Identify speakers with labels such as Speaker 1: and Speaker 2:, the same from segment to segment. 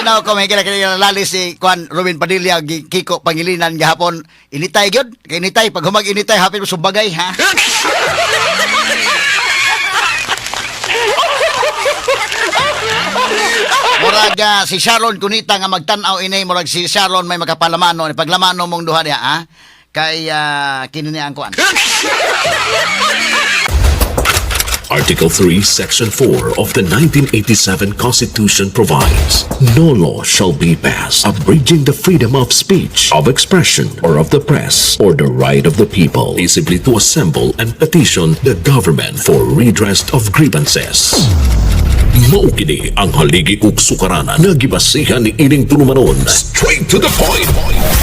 Speaker 1: Kalinaw ko, mahigala, kini lali si Juan Ruben Padilla Kiko Pangilinan gahapon. Initay gyud, kay initay pag humag initay hapit mo sumbagay, ha. Murag si Sharon Cuneta nga magtan-aw ini, murag si Sharon may makapalamano ni paglamano mong duha niya, ha, kay kini niya ang kuan.
Speaker 2: Article 3, Section 4 of the 1987 Constitution provides, "No law shall be passed abridging the freedom of speech, of expression, or of the press, or the right of the people peaceably to assemble and petition the government for redress of grievances." Mao kini ang haligi ug sukaranan nga gibasihan ni ining tulumanon. Straight to the point.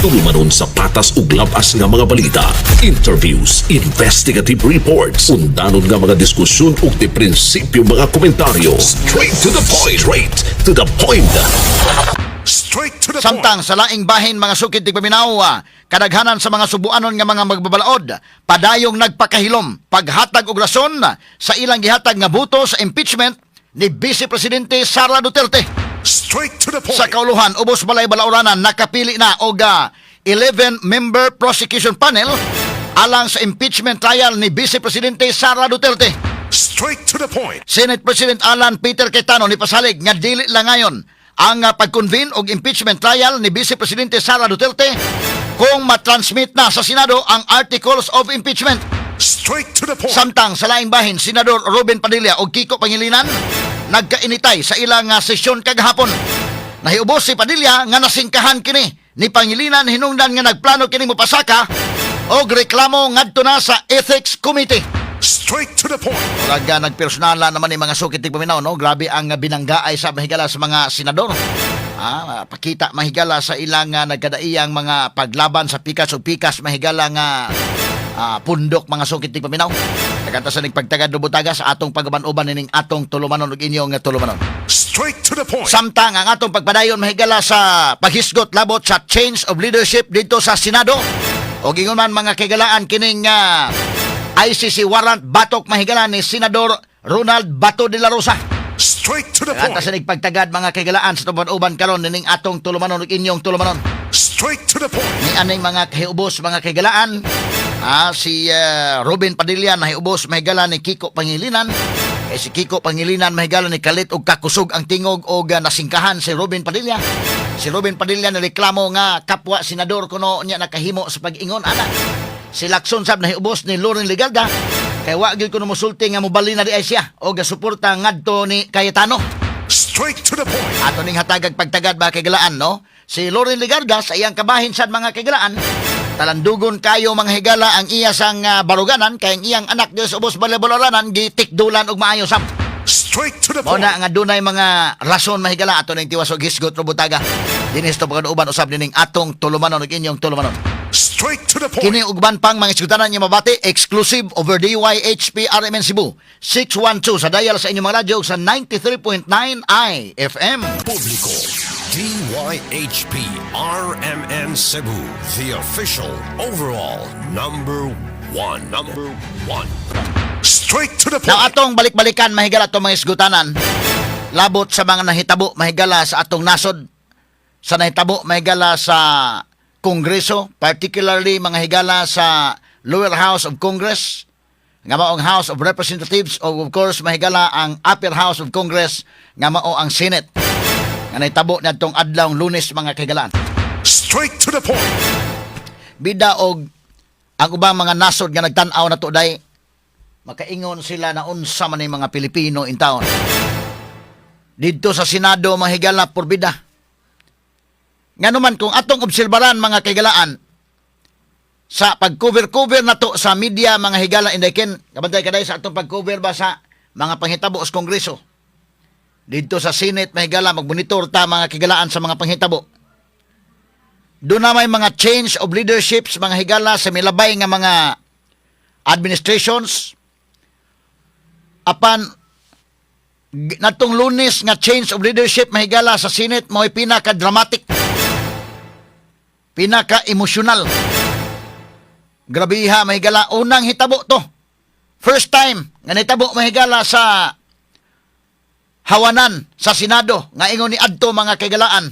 Speaker 2: Tulumanon sa patas ug labas nga mga balita, interviews, investigative reports, undanon nga mga diskusyon ug di prinsipyo mga komentaryo. Straight to the point. Straight to the point.
Speaker 3: Straight to the point.
Speaker 1: Samtang sa laing bahin, mga sukid tigpaminaw, kadaghanan sa mga subuanon nga mga magbabalaod padayong nagpakahilom paghatag og rason sa ilang gihatag nga boto sa impeachment ni Vice Presidente Sara Duterte.
Speaker 3: Straight to the point.
Speaker 1: Sa kauluhan, ubos balay balauranan nakapili na og 11-member prosecution panel alang sa impeachment trial ni Vice Presidente Sara Duterte.
Speaker 3: Straight to the point.
Speaker 1: Senate President Alan Peter Cayetano ni pasalig nga dili lang ngayon ang pag-convene og impeachment trial ni Vice Presidente Sara Duterte kung matransmit na sa Senado ang articles of impeachment.
Speaker 3: Straight to the point.
Speaker 1: Samtang sa laing bahin, Senador Robin Padilla ug Kiko Pangilinan nagkainitay sa ilang sesyon kagahapon. Nahiubos si Padilla nga nasingkahan kini ni Pangilinan hinungdan nga nagplano kini mopasaka og reklamo ngadto na sa Ethics Committee.
Speaker 3: Straight to the point.
Speaker 1: Murag nagpersonala naman ni mga sukit paminaw, no? Grabe ang binanggaay sa mahigala sa mga senador. Pakita mahigala sa ilang nagkadaiyang mga paglaban sa pikas o pikas mahigala nga pundok, mga sukit paminaw. Nagkanta sa nagpagtagad lubutaga sa atong pagaban-uban nining atong tulumanon ug inyong tulumanon.
Speaker 3: Straight to the point.
Speaker 1: Samtang ang atong pagpadayon mahigala sa paghisgot labot sa change of leadership dito sa Senado. O gingon man, mga kaigalaan, kining ICC warrant batok mahigala ni Senador Ronald Bato de la Rosa.
Speaker 3: Straight to the
Speaker 1: Ata
Speaker 3: point.
Speaker 1: sa nagpagtagad, mga kaigalaan, sa tuban-uban karon nining atong tulumanon ug inyong tulumanon.
Speaker 3: Straight to the point.
Speaker 1: Ni aning mga kahiubos, mga kaigalaan, si Robin Padilla nahiubos mahigala ni Kiko Pangilinan. Kay si Kiko Pangilinan mahigala ni kalit og kakusog ang tingog og nasingkahan si Robin Padilla. Si Robin Padilla nireklamo nga kapwa senador kuno niya nakahimo sa pag-ingon ana. Si Lacson sab nahiubos ni Loren Legarda kay wa gyud kuno mosulti nga mobalhin na di ay siya og suporta ngadto ni Cayetano.
Speaker 3: Straight to the point.
Speaker 1: Ato ning hatagag pagtagad, mga kaigalaan, no? Si Loren Legarda sa iyang kabahin sad, mga kaigalaan, talandugon kayo, mga higala, ang iya sang baruganan kay ang iyang anak Dios ubos balabalaran gitikdulan og maayo sab.
Speaker 3: Straight to the
Speaker 1: Mao
Speaker 3: point.
Speaker 1: na nga dunay mga rason, mahigala, ato ning tiwas og hisgot robutaga. Dinis to pagkaduban usab nining atong tulumanon ug inyong tulumanon.
Speaker 3: Straight to the point.
Speaker 1: Kini ug uban pang mga isgutanan niyo mabati exclusive over DYHP RMN Cebu 612 sa dial sa inyong mga radyo ug sa 93.9 IFM.
Speaker 4: Publiko. DYHP RMN Cebu, the official overall number one. Number one.
Speaker 3: Straight to the point.
Speaker 1: Now atong balik-balikan, mahigala, atong mga isgutanan labot sa mga nahitabo mahigala sa atong nasod, sa nahitabo mahigala sa Kongreso, particularly, mga higala, sa Lower House of Congress nga mao ang House of Representatives o of course, mahigala, ang Upper House of Congress nga mao ang Senate nga nahitabo niadtong adlaw Lunes, mga kahigalaan.
Speaker 3: Straight to the point.
Speaker 1: Bida og ang ubang mga nasod nga nagtan-aw na to day, makaingon sila na unsa man ni mga Pilipino in town didto sa Senado, mahigala, porbida. Ngano man kung atong obserbaran, mga kahigalaan, sa pag-cover-cover na to sa media, mga higala, inday ken kabantay kaday sa atong pag-cover ba sa mga panghitabo sa Kongreso didto sa Senate, mahigala, magmonitor ta, mga kahigalaan, sa mga panghitabo. Doon na may mga change of leaderships, mga higala, sa milabay nga mga administrations. Apan natong Lunes nga change of leadership, mahigala, sa Senate mo'y pinaka-dramatic, pinaka-emosyonal. Grabiha, mahigala, unang hitabo to. First time nga nahitabo, mahigala, sa Hawanan sa Senado nga ingon ni adto, mga kahigalaan,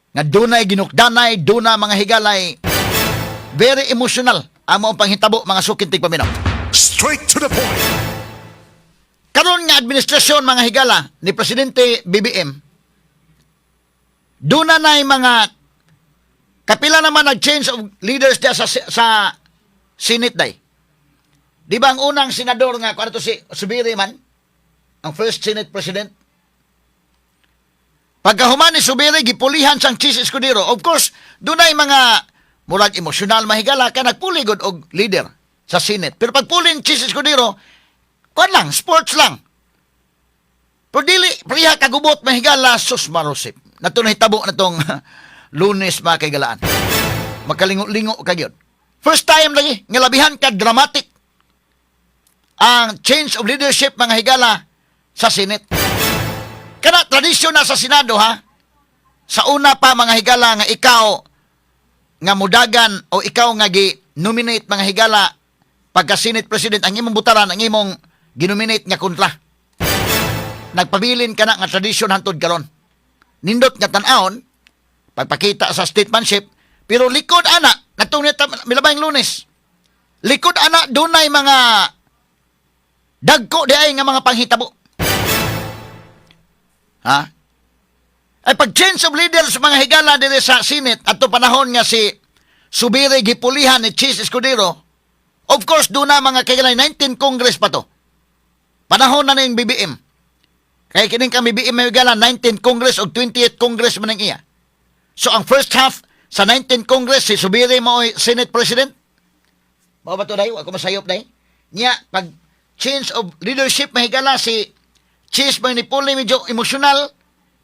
Speaker 1: nga dunay ginukdanay, duna, mga higalay, very emotional ang maong panghitabo, mga suking tigpaminaw.
Speaker 3: Straight to the point.
Speaker 1: Karon nga administrasyon, mga higala, ni Presidente BBM, duna na mga kapila naman nag-change of leaders diya sa Senate day. Di ba ang unang senador nga kuan to, si Zubiri man ang first Senate President? Pagkahuman ni Zubiri, gipulihan sang Chiz Escudero. Of course, dunay mga murag emosyonal, mahigala, ka nagpuli gud og leader sa Senate. Pero pagpuli ni Chiz Escudero, kuan lang, sports lang. Pero dili, priha kagubot, mahigala, sus marosip. Nato nahitabo na tong Lunes, mga kahigalaan. Makalingo-lingo ka gyud. First time lagi nga labihan ka dramatic ang change of leadership, mga higala, sa Senate. Kana tradisyon na sa Senado, ha. Sa una pa, mga higala, nga ikaw nga mudagan o ikaw nga gi-nominate, mga higala, pagka Senate President, ang imong butaran ang imong ginominate nga kontra. Nagpabilin kana nga tradisyon hantod karon. Nindot nga tan-awon pagpakita sa statesmanship, pero likod ana natong milabayng Lunes. Likod ana dunay mga dagko di ay nga mga panghitabo. Ha? Ay pag change of leaders, mga higala, diri sa Senate adto panahon nga si Zubiri gipulihan ni Chiz Escudero, of course duna, mga kailan, 19 Congress pa to. Panahon na ning BBM. Kay kining kami BBM, mga higala, 19 Congress o 28 Congress man ang iya. So ang first half sa 19 Congress, si Zubiri mo Senate President. Mao ba to, day? Ako masayop, day. Nya pag change of leadership, mahigala, si Chiz may nipuli, medyo emosyonal.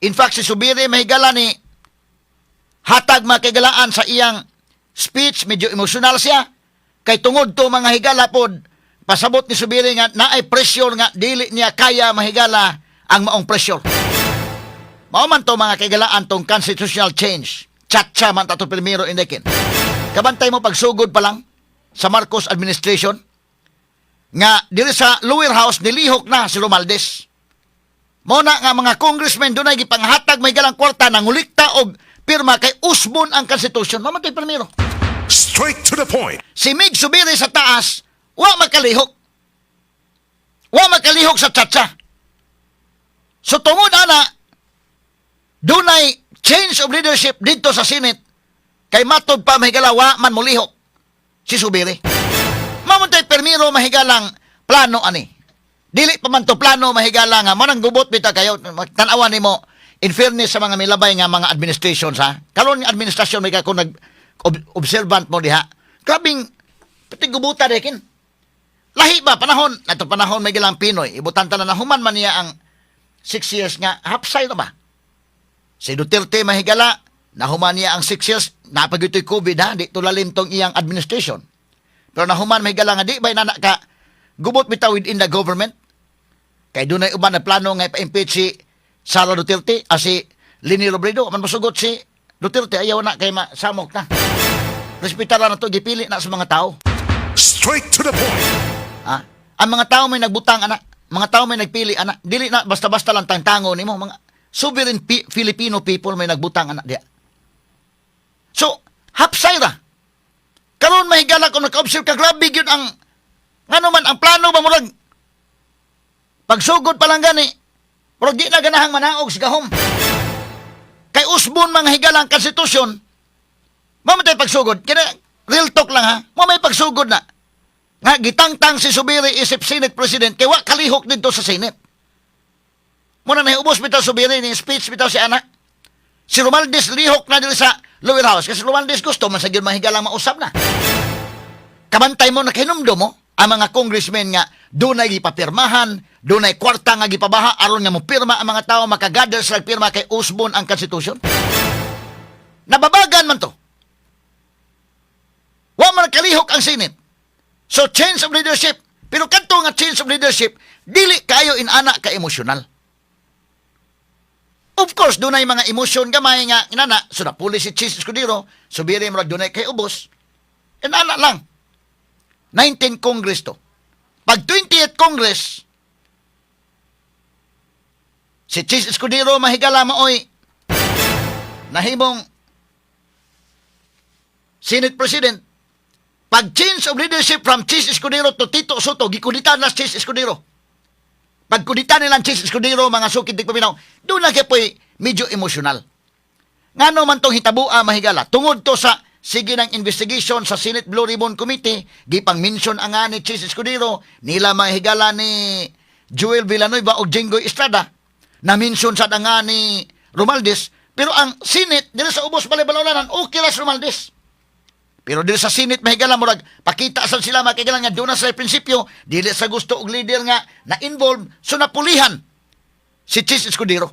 Speaker 1: In fact, si Zubiri, mahigala, ni hatag, mga kahigalaan, sa iyang speech, medyo emosyonal siya. Kay tungod to, mga higala pod, pasabot ni Zubiri nga naay pressure nga dili niya kaya, mahigala, ang maong pressure. Mao man to, mga kahigalaan, tong constitutional change. Chatcha man ta to primero indikin. Kabantay mo pagsugod pa lang sa Marcos administration nga diri sa lower house nilihok na si Romualdez. Mao na nga mga congressmen dunay gipanghatag may galang kwarta, nangulikta og pirma kay usbon ang constitution. Mao man to'y primero.
Speaker 3: Straight to the point.
Speaker 1: Si Mig Zubiri sa taas, wa makalihok. Wa makalihok sa tsatsa. So tungod ana, dunay change of leadership dito sa Senate kay matod pa, mahigala, wa man molihok si Zubiri. Mao man to'y permiro, mahigalang plano ani. Dili pa man to plano, mahigala, nga manang gubot bita kayo tan-awan nimo, in fairness sa mga milabay nga mga administrations, ha. Karon nga administrasyon may kung nag observant mo diha. Grabing pati gubuta rekin. Lahi ba panahon nato, panahon may gilang PNoy, ibutan ta na human man niya ang 6 years nga hapsay na ba. Si Duterte, mahigala, nahuman niya ang 6 years, napagito'y COVID ha, di tulalim tong iyang administration. Pero nahuman, mahigala, nga di ba nana ka gubot bitaw within the government? Kay dunay uban na plano nga ipa-impeach si Sara Duterte, si Leni Robredo, man mosugot si Duterte, ayaw na kay masamok na. Respetar na to, gipili na sa mga tao.
Speaker 3: Straight to the point.
Speaker 1: Ha? Ang mga tao may nagbutang ana, mga tao may nagpili ana, dili na basta-basta lang tangtango nimo, mga sovereign Filipino people may nagbutang ana diya. So, hapsay ra. Karon, mahigala, kung naka-observe ka, grabe gyud ang ngano man ang plano ba, murag pagsugod pa lang gani, murag di na ganahang manaog sa gahom. Kay usbon, mga higala, ang konstitusyon, mao man pagsugod. Kaya real talk lang ha, mao may pagsugod na nga gitangtang si Zubiri isip Senate President kay wa kalihok didto sa Senate. Muna na ubos bitaw Zubiri ni speech bitaw si anak. Si Romualdez lihok na diri sa lower house kasi Romualdez gusto man sa gyud, mahigalang, mausab na. Kabantay mo, nakahinumdum mo ang mga congressmen nga dunay gipapirmahan, dunay kwarta nga gipabaha aron nga mopirma ang mga tao, makagather sa pirma kay usbon ang constitution. Nababagan man to. Wa man kalihok ang Senate. So change of leadership. Pero kadto nga change of leadership, dili kayo inana ka emosyonal. Of course, dunay mga emosyon gamay nga inana, so napuli si Chiz Escudero, Zubiri murag dunay kay ubos. Inana lang. 19 Congress to. Pag 28 Congress, Si Chiz Escudero, mahigala, maoy nahimong Senate President. Pag change of leadership from Chiz Escudero to Tito Sotto, gikudita na si Chiz Escudero. Pag kudita nilang Chiz Escudero, mga sukid tigpaminaw, doon na po'y medyo emosyonal. Ngano man tong hitabua, mahigala? Tungod to sa sige ng investigation sa Senate Blue Ribbon Committee, gipang mention ang nga ni Chiz Escudero, nila, mahigala, ni Joel Villanueva o Jinggoy Estrada, na mention sa nga ni Romualdez, pero ang Senate, dili sa ubos balay-balolanan, okay ra si Romualdez. Pero dili sa Senate, mahigala, murag pakita sa sila, makigala, nga doon na sa prinsipyo dili sa gusto og leader nga na involved, so napulihan si Chiz Escudero.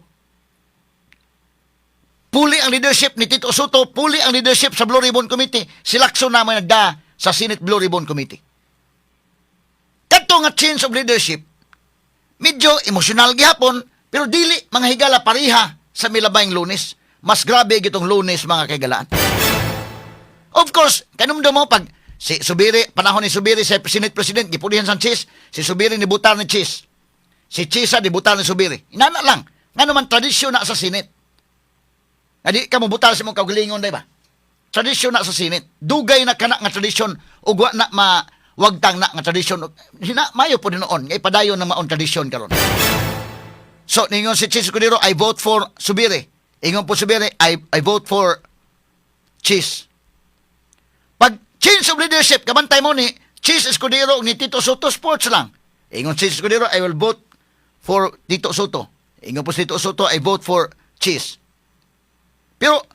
Speaker 1: Puli ang leadership ni Tito Sotto, puli ang leadership sa Blue Ribbon Committee. Si Lacson naman nagda sa Senate Blue Ribbon Committee. Kadto nga change of leadership, medyo emosyonal gihapon, pero dili, mga higala, pariha sa milabayng Lunes. Mas grabe gitong Lunes, mga kaigalaan. Of course, kanumdum mo pag si Zubiri, panahon ni Zubiri sa Senate President, gipulihan sa Chiz, si Zubiri ni butar ni Chiz. Si Chiz ni butar ni Zubiri. Inana lang. Nga naman tradisyon na sa Senate. Nga di ka mobutar sa imong kaugalingon, di ba? Tradisyon na sa Senate. Dugay na kana nga tradisyon ug wa na ma wagtang na nga tradisyon. Hina mayo po noon nga ipadayon na maong tradisyon karon. So ningon si Chiz Escudero, "I vote for Zubiri." Ingon po Zubiri, "I vote for Chiz." Pag change of leadership, kabantay mo ni Chiz Escudero ug ni Tito Sotto, sports lang. Ingon Chiz Escudero, "I will vote for Tito Sotto." Ingon po si Tito Sotto, "I vote for Chiz." Pero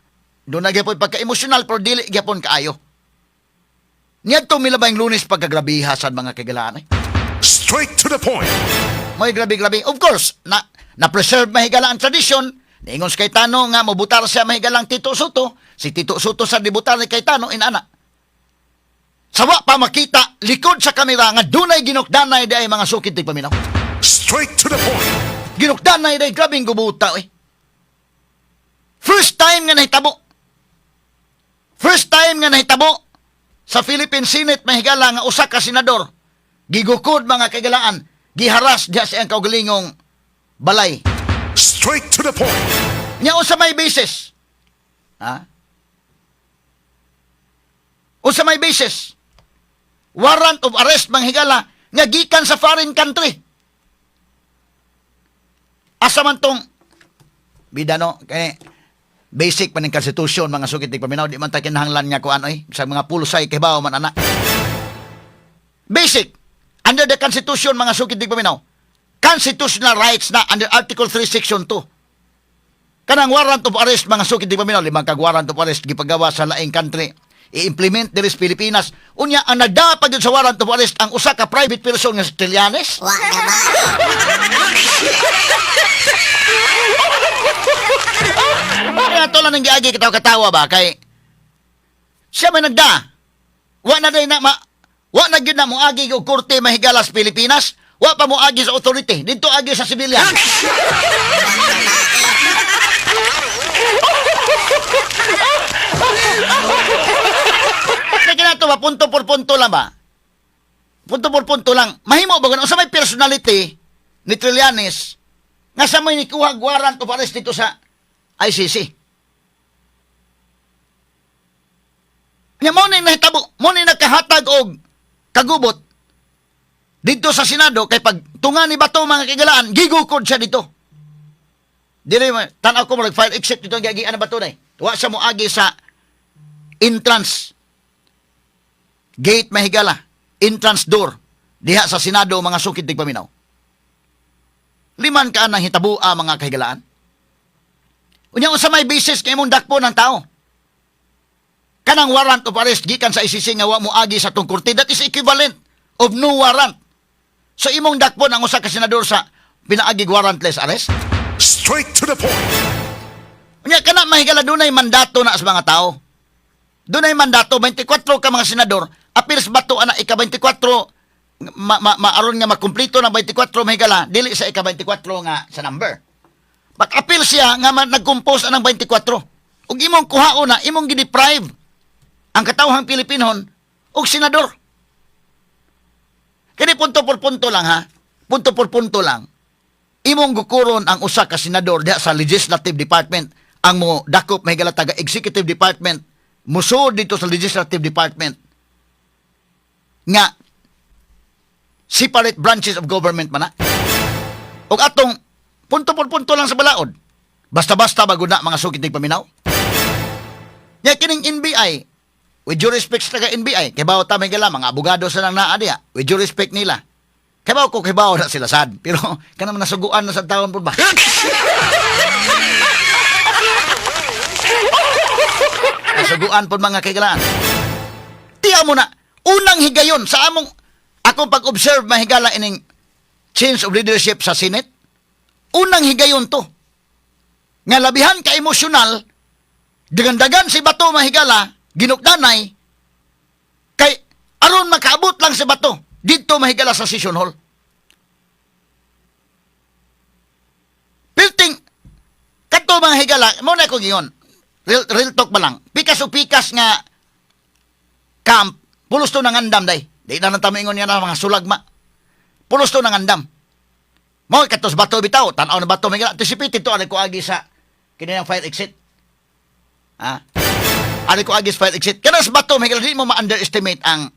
Speaker 1: doon na gyapon pagka-emosyonal pero dili gyapon kaayo. Niadto milabayng Lunes pagkagrabiha sa mga kagalaan. Eh.
Speaker 3: Straight to the point.
Speaker 1: May grabe-grabe. Of course, na na-preserve, mahigala, ang tradisyon. Niingon si Cayetano nga mobutar siya, mahigalang, Tito Sotto. Si Tito Sotto sa dibutar ni Cayetano, inana. Sawa pa makita likod sa kamera nga dunay ginukdanay di ay, mga sukid tigpaminaw.
Speaker 3: Straight to the point.
Speaker 1: Ginukdanay day, grabing gubuta eh. First time nga nahitabo. First time nga nahitabo sa Philippine Senate, mahigala, nga usa ka senador gigukod, mga kagalaan, giharas diha sa iyang kaugalingong balay.
Speaker 3: Straight to the point.
Speaker 1: Nya unsa may basis? Ha? Unsa may basis? Warrant of arrest, manghigala, nga gikan sa foreign country. Asa man tong bida, no, kay basic pa ning constitution, mga sukit paminaw, di man ta kinahanglan nga kuan oy sa mga pulsay kay bawo man ana. Basic under the constitution, mga sukit paminaw. Constitutional rights na under Article 3 Section 2. Kanang warrant of arrest, mga sukit paminaw, limang kag warrant of arrest gipagawa sa laing country, i-implement diri sa Pilipinas. Unya ang nagdapag yun sa warrant of arrest ang usa ka private person nga si Trillanes.
Speaker 5: Wa naman.
Speaker 1: Kaya to lang ang giagi katawa-katawa ba kay siya may nagda. Wa na day na ma wa na gyud na moagi og korte, mahigala, sa Pilipinas. Wa pa moagi sa authority. Didto agi sa civilian. Kaya kinato ba, punto por punto lang ba? Punto por punto lang. Mahimo ba ganun? Sa may personality ni Trillanes, nga sa may nikuha warrant of arrest dito sa ICC. Nya mo ni nahitabo, mo ni nakahatag og kagubot dito sa Senado kay pag tunga ni Bato, mga kigalaan, gigukod siya dito. Dili tan-aw ko mo fire exit dito ang giagian ng Bato day. Wa siya moagi sa entrance gate, mahigala, entrance door diha sa Senado, mga sukid tigpaminaw. Liman ka nang hitabua, mga kahigalaan. Unya unsa may basis kay imong dakpo ng tao? Kanang warrant of arrest gikan sa ICC nga wa mo agi sa tong korte, that is equivalent of no warrant. So imong dakpon ang usa ka senador sa pinaagi warrantless arrest?
Speaker 3: Straight to the point.
Speaker 1: Unya kana, mahigala, dunay mandato na sa mga tao. Dunay mandato 24 ka mga senador, apil sa Bato ana ika 24 ma, ma, maaron nga makumplito ng 24, mahigala, dili sa ika 24 nga sa number. But apil siya nga nag-compose anang 24. Ug imong kuhaon na imong gi-deprive ang katawhang Pilipinon og senador. Kini punto por punto lang ha. Punto por punto lang. Imong gukuron ang usa ka senador diha sa legislative department, ang mo dakop, mahigala, taga executive department musuod dito sa legislative department nga separate branches of government man na. Ug atong punto por punto lang sa balaod. Basta-basta ba gud na, mga sukit paminaw? Nya kining NBI, with due respect sa taga NBI, kay bawo ta may gala, mga abogado sa nang naa diha, with due respect nila. Kay bawo ko, kay bawo na sila sad. Pero kanang nasuguan na sa taon po ba? Nasuguan po, mga kaigalaan. Tiya mo na, unang higayon sa among akong pag-observe, mahigala, ining change of leadership sa Senate, unang higayon to. Nga labihan ka emosyonal, dagan-dagan si Bato, mahigala, ginukdanay, kay aron makaabot lang si Bato dito, mahigala, sa session hall. Pilting, kadto, mga higala, mo na ko giyon. Real, real talk ba lang. Pikas o pikas nga camp, pulos to ng andam day. Di na nang tamingon niya na mga sulagma. Pulos to ng andam. Mo katos Bato bitaw, tan-aw na Bato, mahigala. Anticipated to, anay ko agi sa kiniyang fire exit. Ha? Anay ko agi sa fire exit. Kana sa Bato, mahigala, di mo ma-underestimate ang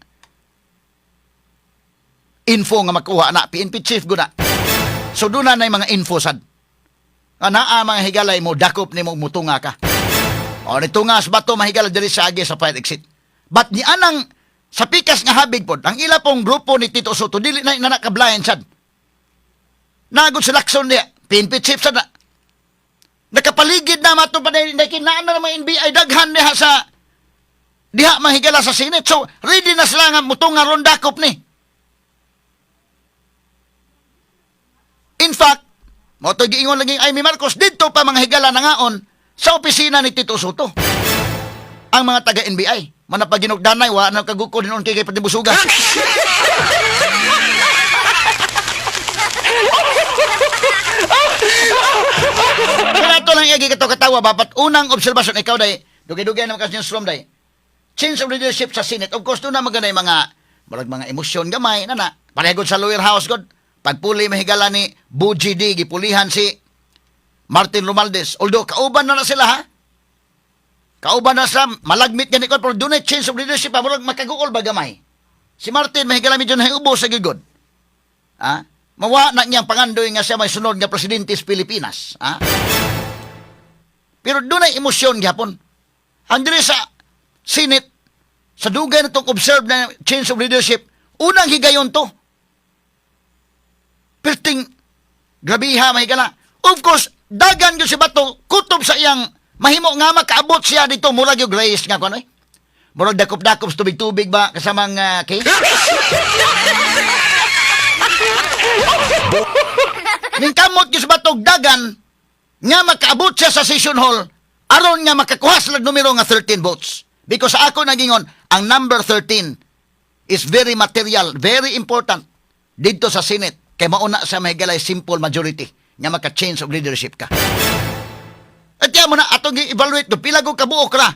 Speaker 1: info nga makuha na PNP chief guna. So doon na yung mga info sad. Nga naa, mga higalay, mo dakop nimo, mutunga ka. O nito nga sa Bato, mahigala, diri sa agi sa fire exit. But ni anang sa pikas nga habig pod, ang ila pong grupo ni Tito Sotto dili na na nakablind sad. Nagod sa Lacson niya, PNP chief sad na. Nakapaligid na mato pa dahil kinaan na mga NBI daghan diha sa diha, mahigala, sa Senate. So ready na sila nga mutunga ron dakop ni. In fact, mo to giingon lagi Imee Marcos didto pa, mga higala, nangaon sa opisina ni Tito Sotto ang mga taga NBI. Manapag ginugdanay, wa na kagukod noon kay pati busuga. Kaya ito lang igi kato katawa, bapat unang obserbasyon, ikaw day, dugay-dugay naman kasi newsroom day. Change of leadership sa Senate. Of course, doon na maganda yung mga, murag mga emosyon gamay, na na. Parehagod sa lower house, god. Pagpuli, mahigala, ni Bojie Dy, gipulihan si Martin Romualdez. Although, kauban na na sila, ha? Kauban na sila, malagmit gani ko, pero doon na change of leadership, ha? Murag makaguol ba gamay? Si Martin, mahigala, medyo nahiubo sa gigod. Ha? Mawa na niyang pangandoy nga siya may sunod nga presidente sa Pilipinas. Ha? Pero doon ay emosyon gyapon. Ang diri sa Senate, sa dugay na itong observe na change of leadership, unang higayon to. Perting, grabiha, may gala. Of course, dagan yun si Bato, kutob sa iyang mahimo nga makaabot siya dito, murag yung grace nga kuno eh. Murag dakop-dakop sa tubig-tubig ba kasamang case? Ning kamot gyud sa Batog dagan nga makaabot siya sa session hall aron nga makakuha sila numero nga 13 votes. Because sa ako nagingon, ang number 13 is very material, very important dito sa Senate. Kay mauna sa mahigalay simple majority nga maka-change of leadership ka. At mo na atong gi-evaluate do pila ko kabuok ra.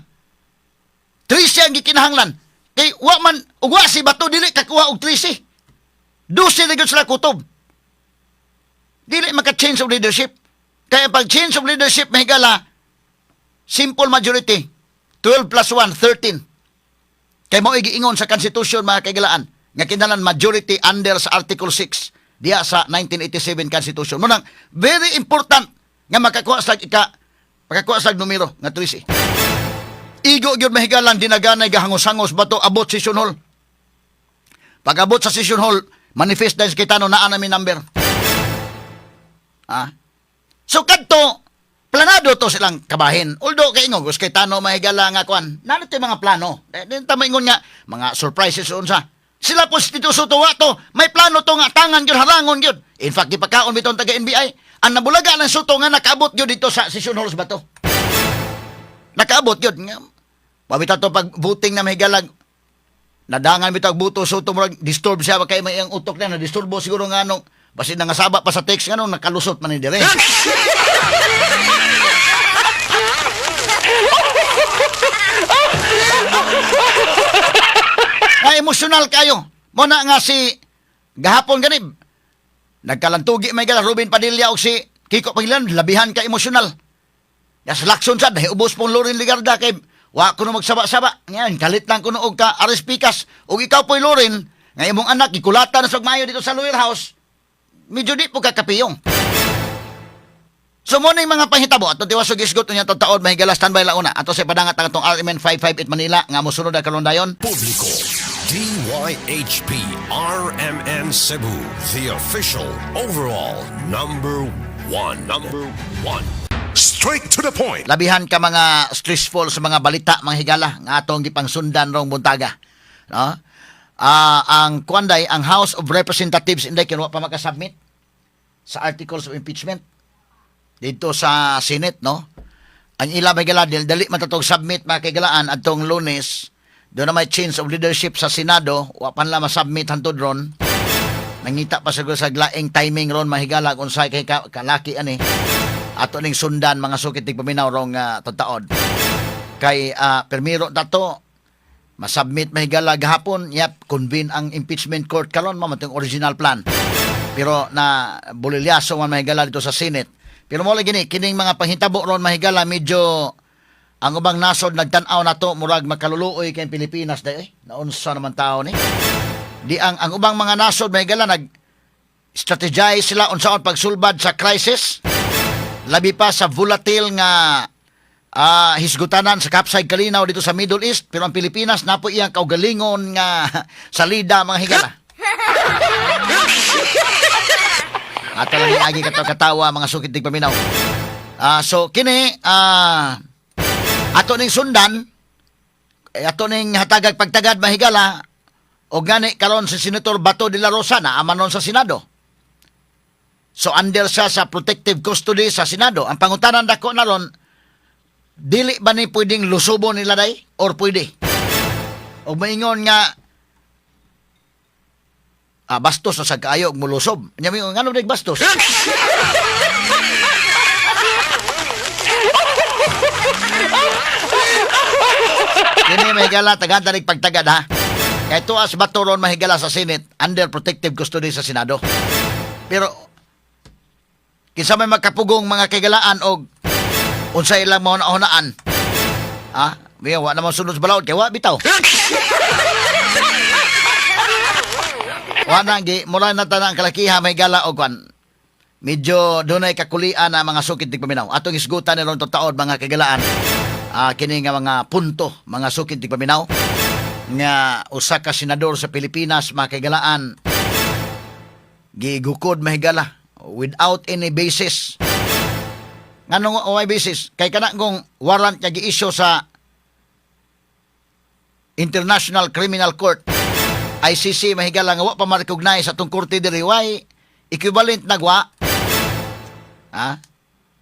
Speaker 1: 13 ang gikinahanglan. Kay wa man ug wa si Bato, dili kakuha og 13. 12 na gyud sila kutob. Dili maka-change of leadership. Kaya pag change of leadership, mahigala, simple majority, 12 plus 1, 13. Kay mao giingon sa Constitution, mga kaigalaan, nga kinahanglan majority under sa Article 6 diya sa 1987 Constitution. Mo nang very important nga makakuha sa numero nga 13. Igo gyud, mahigalan, dinaganay gahangos-hangos Bato abot session hall. Pag abot sa session hall, manifest dahil kita no naa na mi number. Ah. So kadto planado to silang kabahin. Although kay ingon gusto kay Tano, mahigala, nga kuan. Nano to yung mga plano. Eh, di ta maingon nga mga surprises unsa. Sila po si Tito Sotto wa to, may plano to nga tangan gyud, harangon gyud. In fact, gipakaon bitong taga NBI. Ang nabulaga ng Sotto nga nakaabot gyud dito sa session halls ba to. Nakaabot gyud nga. Pabita to pag voting na, mahigalag, nadangan bitaw buto Sotto, murag disturb siya kay may iyang utok na na-disturbo siguro nga ano basin nangasaba pa sa text nga no nakalusot man ni dire. Nga emosyonal kayo. Mo na nga si gahapon gani Nagkalantugi may gala Robin Padilla og si Kiko Pangilinan, labihan ka emosyonal. Yas Lacson sad nahiubos pong Loren Legarda kay wa kuno magsaba-saba. Ngayon, kalit lang kuno og ka Aris Picas. Og ikaw po'y Loren, nga imong anak gikulata na sa maayo dito sa lower house. Medyo di po kakapiyong. So mo ning mga panghitabo ato tiwas og isgot unya taod, mahigala, standby lang una ato sa padangat ang atong RMN 558 Manila nga mosunod na karon dayon.
Speaker 4: Publiko. DYHP RMN Cebu, the official overall number one. Number one.
Speaker 3: Straight to the point.
Speaker 1: Labihan ka mga stressful sa mga balita, mga higala, nga atong gipangsundan rong buntaga, no? Ang kuan day, ang House of Representatives inday kinuha pa makasubmit sa articles of impeachment dito sa Senate, no? Ang ila may gala dili dali man tatong submit, mga kaigalaan, adtong Lunes. Do na may change of leadership sa Senado, wa pa nila masubmit hantod ron. Nangita pa siguro sa laing timing ron, mahigala, kung unsay kay kalaki ani. Ato ning sundan, mga sukit tigpaminaw, rong taod kay permiro dato masubmit, mahigala, gahapon. Yap, convene ang impeachment court karon mo matong original plan, pero na bulilyaso man, mahigala, dito sa Senate. Pero mo lagi ni kining mga panghitabo ron, mahigala, medyo ang ubang nasod nagtan-aw na to murag makaluluoy kay Pilipinas day eh. Naunsa naman tao ni di ang ubang mga nasod, mahigala, nag strategize sila unsaon pagsulbad sa crisis, labi pa sa volatile nga hisgutanan sa Kapsay Kalinaw dito sa Middle East. Pero ang Pilipinas napo iyang kaugalingon nga salida, mga higala. Ato lang agi kato katawa, mga sukit tigpaminaw. So kini ato ning sundan, eh, ato ning hatagag pagtagad, mahigala. O gani karon si Senator Bato de la Rosa na amanon sa Senado. So under siya sa protective custody sa Senado. Ang pangutanan dako na ron, dili ba ni pwedeng lusubon nila day or pwede? O maingon nga bastos na sa kaayo og mulusob. Nya mingon ngano dig bastos? Kini, mahigala, tagadan nig pagtagad ha. Kay tuas Bato ron, mahigala, sa Senate, under protective custody sa Senado. Pero kinsa may makapugong, mga kaigalaan, og unsa ilang mahuna-hunaan? Ha? Miya, wa naman sunod sa balaod kay wa bitaw. Wa na gi mura na tanang kalakiha, mahigala, og kwan. Medyo dunay kakulian na, mga sukit tigpaminaw. Atong isgutan ni ron taod, mga kaigalaan. Kini nga mga punto, mga sukit tigpaminaw, nga usa ka senador sa Pilipinas, mga kaigalaan, gigukod, mahigala, without any basis. Nganong way basis? Kay kana kung warrant nga gi-issue sa International Criminal Court, ICC, mahigala, nga wa pa ma-recognize atong korte diri, way equivalent nagwa. Ha?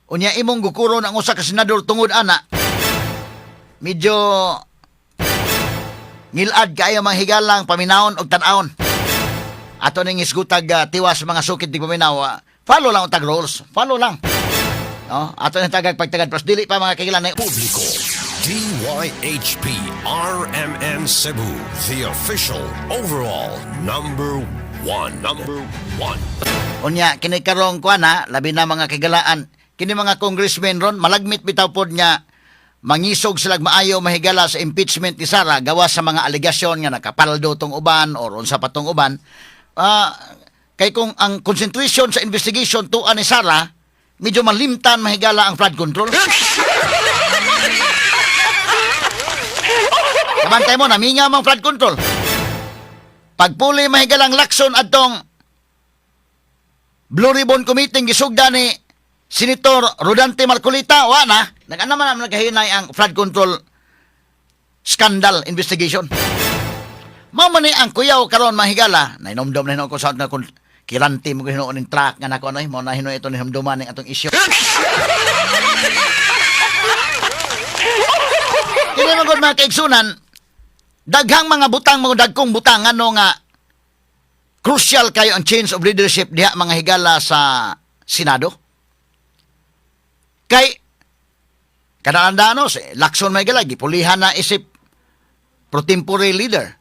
Speaker 1: Unya imong gukuron ang usa ka senador tungod ana, medyo ngilad kaayo, mga higalang paminawon og tan-awon. Ato ning isgutag tiwas, mga sukit tigpaminaw. Follow lang ang tag rules. Follow lang. No? Ato ning tagag pagtagad pros dili pa, mga kagilan.
Speaker 4: Publiko. DYHP RMN Cebu, the official overall number one. Number one.
Speaker 1: Unya kini karong kuan ha, labi na, mga kagalaan, kini mga congressmen ron malagmit bitaw pod nga mangisog sila maayo, mahigala, sa impeachment ni Sara gawas sa mga alegasyon nga nakapaldo tong uban or unsa pa tong uban. Kay kung ang concentration sa investigation tuan ni Sara, medyo malimtan, mahigala, ang flood control. Kabantay mo, naminga mang flood control. Pagpuli, mahigala, ang Lacson adtong Blue Ribbon Committee gisugda ni Senator Rodante Marcoleta, wa na. Nag-ano man naman nagkahinay ang flood control scandal investigation. Mao man ni ang kuyaw karon, mahigala. Nainomdom na hinuon ko sa na kung kiranti mo hinuon ning truck nga nako ano eh, mao na hinuon ito ni humduman ning atong isyu. Kini man gud, mga kaigsunan, daghang mga butang, mga dagkong butang ano nga crucial kayo ang change of leadership diha, mga higala, sa Senado. Kay kanang si Lacson may gala gipulihan na isip pro tempore leader.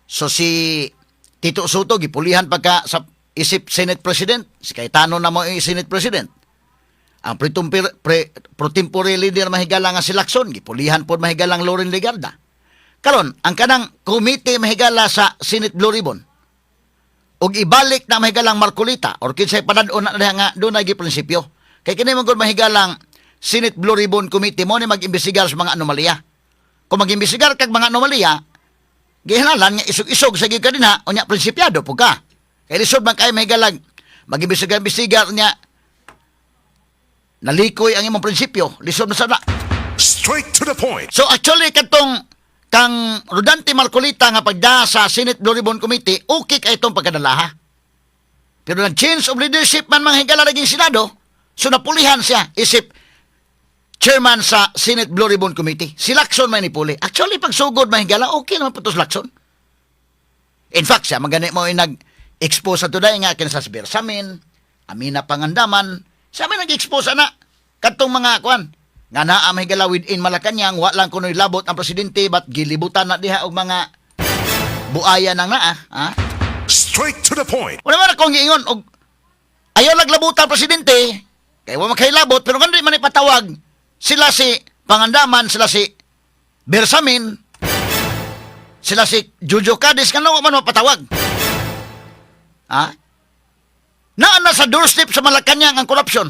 Speaker 1: So si Tito Sotto gipulihan pagka sa isip Senate President. Si Cayetano na mo yung Senate President. Ang pro tempore leader, mahigala, nga si Lacson, gipulihan pod, mahigalang Loren Legarda. Karon, ang kanang committee, mahigala, sa Senate Blue Ribbon, ug ibalik na, mahigalang Marcoleta or kinsay panad-on na diha nga dunay prinsipyo. Kay kini man gud, mahigalang Senate Blue Ribbon Committee, mo ni mag-imbestigar sa mga anomalya. Kung mag-imbestigar kag mga anomalya, gihinalan nga isog-isog sa gyud ka dinha, unya prinsipyado po ka. Kay lisod man kay, mahigalang, mag-imbestigar-imbestigar niya nalikoy ang imong prinsipyo, lisod man sa na.
Speaker 3: Straight to the point.
Speaker 1: So actually, katong kang Rodante Marcoleta nga pagda sa Senate Blue Ribbon Committee, okay kay itong pagkadala ha. Pero nag change of leadership man, mga higala, naging Senado, so napulihan siya isip chairman sa Senate Blue Ribbon Committee. Si Lacson may nipuli. Actually, pagsugod, mga higala, okay naman po to si Lacson. In fact, siya magani mo yung nag-expose sa today nga kinsa sa Bersamin, Amina Pangandaman, siya may nag-expose ana kadtong mga kuan nga naa, may higala, within Malacanang, wa lang kuno'y labot ang presidente but gilibutan na diha og mga buaya nang naa, ha?
Speaker 3: Straight to the point.
Speaker 1: Wala man akong giingon og ayaw laglabutan presidente kay wa makailabot, pero kan di man ipatawag sila si Pangandaman, sila si Bersamin, sila si Jojo Cadiz, kano wa man mapatawag, ha? Naa na sa doorstep sa Malacanang ang corruption.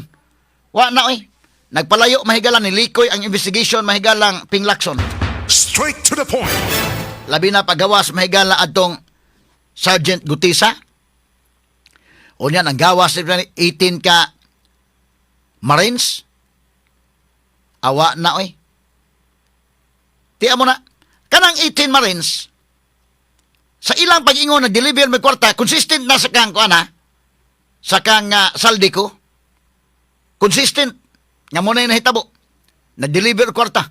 Speaker 1: Wa na oy. Nagpalayo, mahigala, ni likoy ang investigation, mahigalang Ping Lacson.
Speaker 3: Straight to the point.
Speaker 1: Labi na pagawas, mahigala, atong Sergeant Gutisa. Unya ang gawas ni 18 ka Marines. Awa na oy. Tiya mo na kanang 18 Marines sa ilang pag-ingon na deliver may kwarta, consistent na sa kang kuan ha, sa kang Zaldy Co. Consistent nga mo na yung nahitabo. Na-deliver kwarta.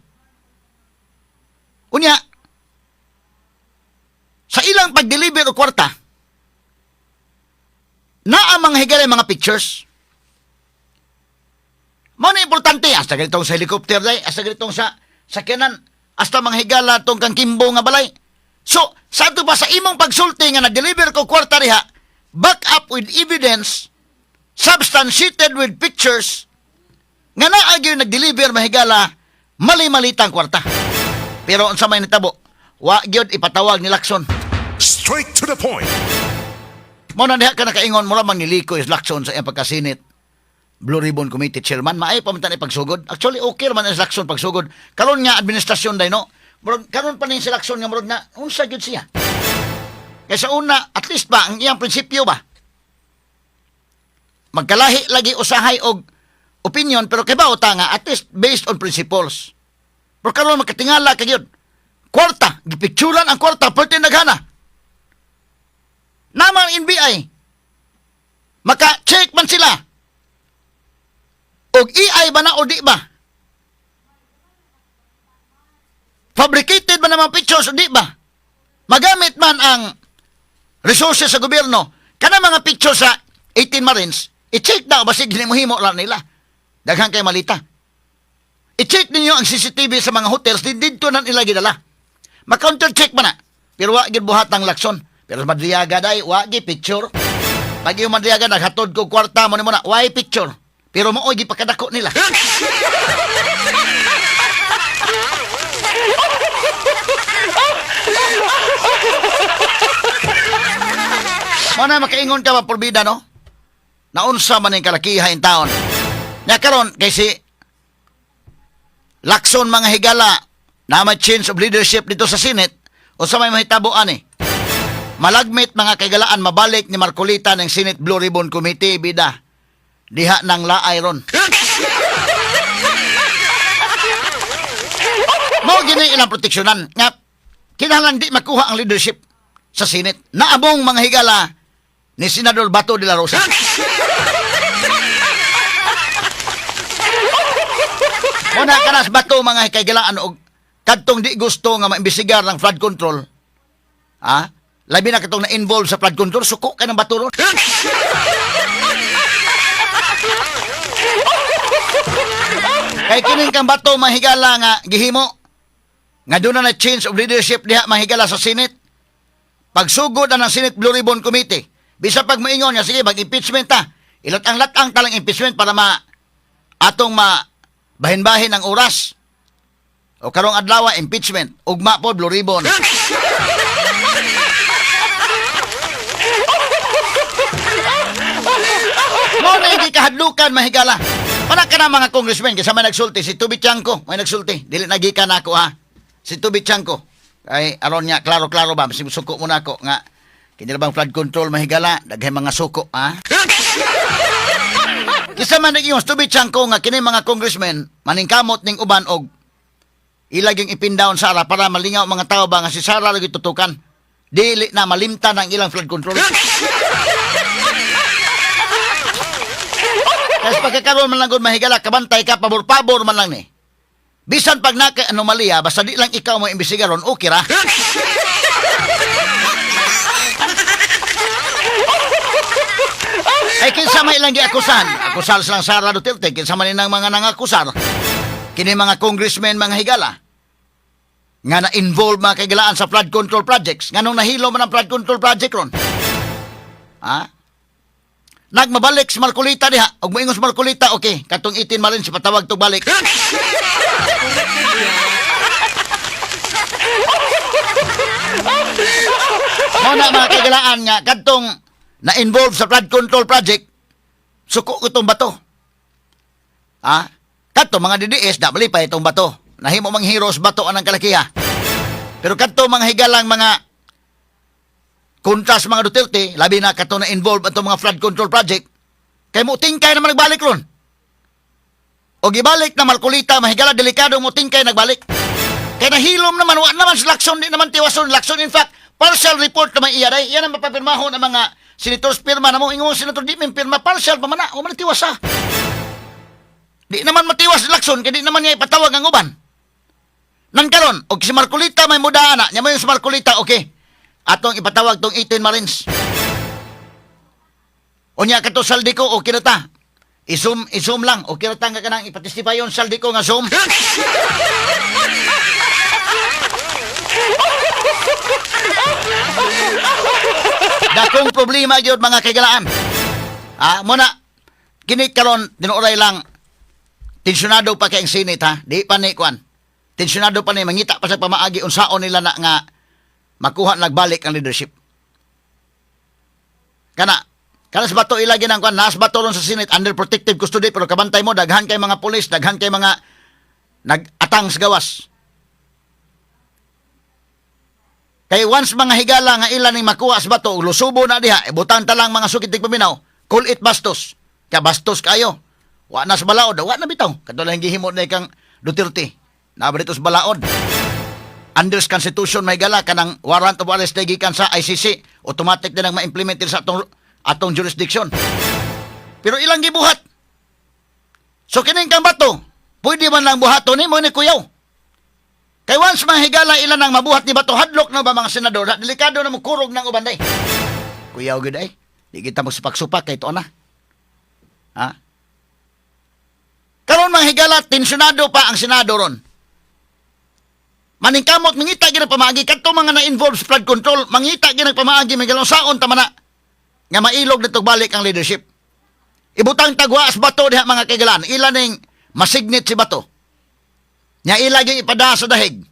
Speaker 1: Unya, sa ilang pag-deliver og kwarta, naa, mga higala, mga pictures. Mao na importante, hasta ganitong sa helicopter day, hasta ganitong sa sakyanan, hasta mga higala tong kang Kimbo nga balay. So, sa ato pa sa imong pagsulti nga na-deliver ko kwarta diha, back up with evidence, substantiated with pictures, nga naa gyud nag-deliver, mahigala, mali-malitang kwarta. Pero unsa may nitabo, wa gyud ipatawag ni Lacson.
Speaker 3: Straight to the point.
Speaker 1: Mo na diha ka nakaingon, mura man nilikoy is Lacson sa iyang pagka-Senate Blue Ribbon Committee Chairman. Maay pa man tan pagsugod. Actually, okay man ang Lacson pagsugod. Karon nga administrasyon day no. Murag karon pa ni si Lacson nga murag na unsa gyud siya. Kay sa una, at least ba ang iyang prinsipyo ba? Magkalahi lagi usahay og opinion, pero kay ba ta nga at least based on principles. Pero karon makatingala ka gyud. Kwarta, gipicturan ang kwarta, perti naghana. Naman NBI. Maka-check man sila. Og AI ba na o di ba? Fabricated ba naman pictures o di ba? Magamit man ang resources sa gobyerno. Kana mga pictures sa 18 Marines, i-check daw basig himo lang nila. Daghan kay malita. I-check ninyo ang CCTV sa mga hotels, di didto na nila gidala. Ma-counter check ba na? Pero wa gid buhat ang Lacson. Pero sa Madriaga day, wa gi picture. Pag yung Madriaga naghatod ko kwarta mo ni mo na, why picture? Pero mao gipakadako nila. Mo na makaingon ka ba porbida no? Naunsa man ang kalakiha in taon. Nya karon kay si Lacson, mga higala, na may change of leadership dito sa Senate, o sa may mahitabo ani. Malagmit, mga kaigalaan, mabalik ni Marcoleta ng Senate Blue Ribbon Committee, bida. Diha ng laay ron. Mao gini ilang proteksyonan nga kinahanglan di makuha ang leadership sa Senate. Naabong, mga higala, ni Senador Bato de la Rosa. Muna kanas Bato, mga kaigalaan, og kadtong di gusto nga maimbestigar ng flood control. Ha? Labi na katong na-involve sa flood control, suko kay ng Bato ron. Kay kining kang Bato, mahigala, nga gihimo nga doon na change of leadership diha, mahigala, sa Senate. Pagsugod na ng Senate Blue Ribbon Committee, Bisa pag moingon nga sige mag-impeachment ta. Ilatang-latang talang impeachment para ma atong ma bahin-bahin ang oras. O karong adlaw impeachment, ugma po blue ribbon. Mo na hindi kahadlukan mahigala. Wala ka na mga congressman kasi may nagsulti si Toby Tiangco, may nagsulti. Dili nagikan nako ha. Si Toby Tiangco. Ay aron niya klaro-klaro ba suko mo nako nga kini bang flood control mahigala daghay mga suko ha. Kisa man nag-ingon si Toby Tiangco nga kini mga congressman maningkamot ning uban og ilaging ipin down Sara para malingaw mga tao ba nga si Sara lagi tutukan. Dili na malimtan ang ilang flood control. Kasi pagkakaroon man lang gud mahigala, kabantay ka, pabor-pabor man lang ni. Bisan pag naka anomalya, basta di lang ikaw mo imbestigaron, okay ra. Ay kinsa may ilang giakusan? Akusar silang Sara Duterte, kinsa man inang mga nangakusar. Kini mga congressmen, mga higala nga na-involve mga kagilaan sa flood control projects. Nganong nahilo man ang flood control project ron? Ha? Nagmabalik si Marcolita diha. Og moingon si Marcolita, okay. Katong itin marin si patawag tug balik. Mao na mga kagilaan nga kadtong na-involve sa flood control project, suko ko itong bato. Ha? Kadto mga DDS, da pa itong bato. Nahimo mang heroes bato anang kalakiha. Pero kadto mga higalang mga kontra sa mga Duterte, labi na kato na involved atong mga flood control project, kay mo tingkay naman nagbalik ron. O gibalik na Marcolita, mahigala delikado mo tingkay nagbalik. Kay nahilom naman, wa naman sa Lacson, di naman tiwason Lacson. In fact, partial report naman iya day. Iyan ang mapapirmahon ang mga senators pirma na mo. Ingon senator, di min pirma, partial pa man na. O man tiwasa. Di naman matiwas si Lacson, kay di naman niya ipatawag ang uban. Nang karon, og si Marcolita may mudaan na. Nya mo yung si Marcolita, okay. Atong ipatawag tong 18 Marines. Unya kato Zaldy Co, okay na ta. I-zoom, i-zoom lang. Okay na ta nga kanang ipatestify yung Zaldy Co nga zoom. Dakong problema gyud mga kaigalaan. Ah, muna kini karon tinuoray lang tensyonado pa kay ang Senate ha. Di pa ni kuan. Tensyonado pa ni mangita pa sa pamaagi unsaon nila na nga makuha nagbalik ang leadership. Kana kana sa bato ilagi ng kuan nas bato ron sa Senate under protective custody pero kabantay mo daghan kay mga pulis, daghan kay mga nag-atang sa gawas. Kay once mga higala nga ilan ning makuha sa bato, lusubo na diha, ibutang ta lang mga sukit paminaw, call it bastos. Kaya bastos kayo. Wa na sa balaod, wa na bitaw. Kato lang gihimo na ikang Duterte. Naa ba dito sa balaod. Under sa Constitution may gala kanang warrant of arrest na gikan sa ICC, automatic din ang ma-implement din sa atong jurisdiction. Pero ilang gibuhat. So kining kang bato, pwede man lang buhaton nimo ni kuyaw. Kay once mga higala ilan ang mabuhat ni Bato, hadlok na ba mga senador? Delikado na mo kurog ng uban day. Kuyaw gud ay. Di kita mo supak-supak kay tuon na. Ha? Karon mga higala, tensyonado pa ang Senado ron. Maningkamot, mangita gid ang pamaagi. Kadto mga na-involve sa flood control, mangita gid ang pamaagi, may galong saon tama na. Nga mailog na balik ang leadership. Ibutang tagwa sa bato diha mga kaigalan. Ilan ning masignit si bato. Nya ila gyud ipada sa dahig.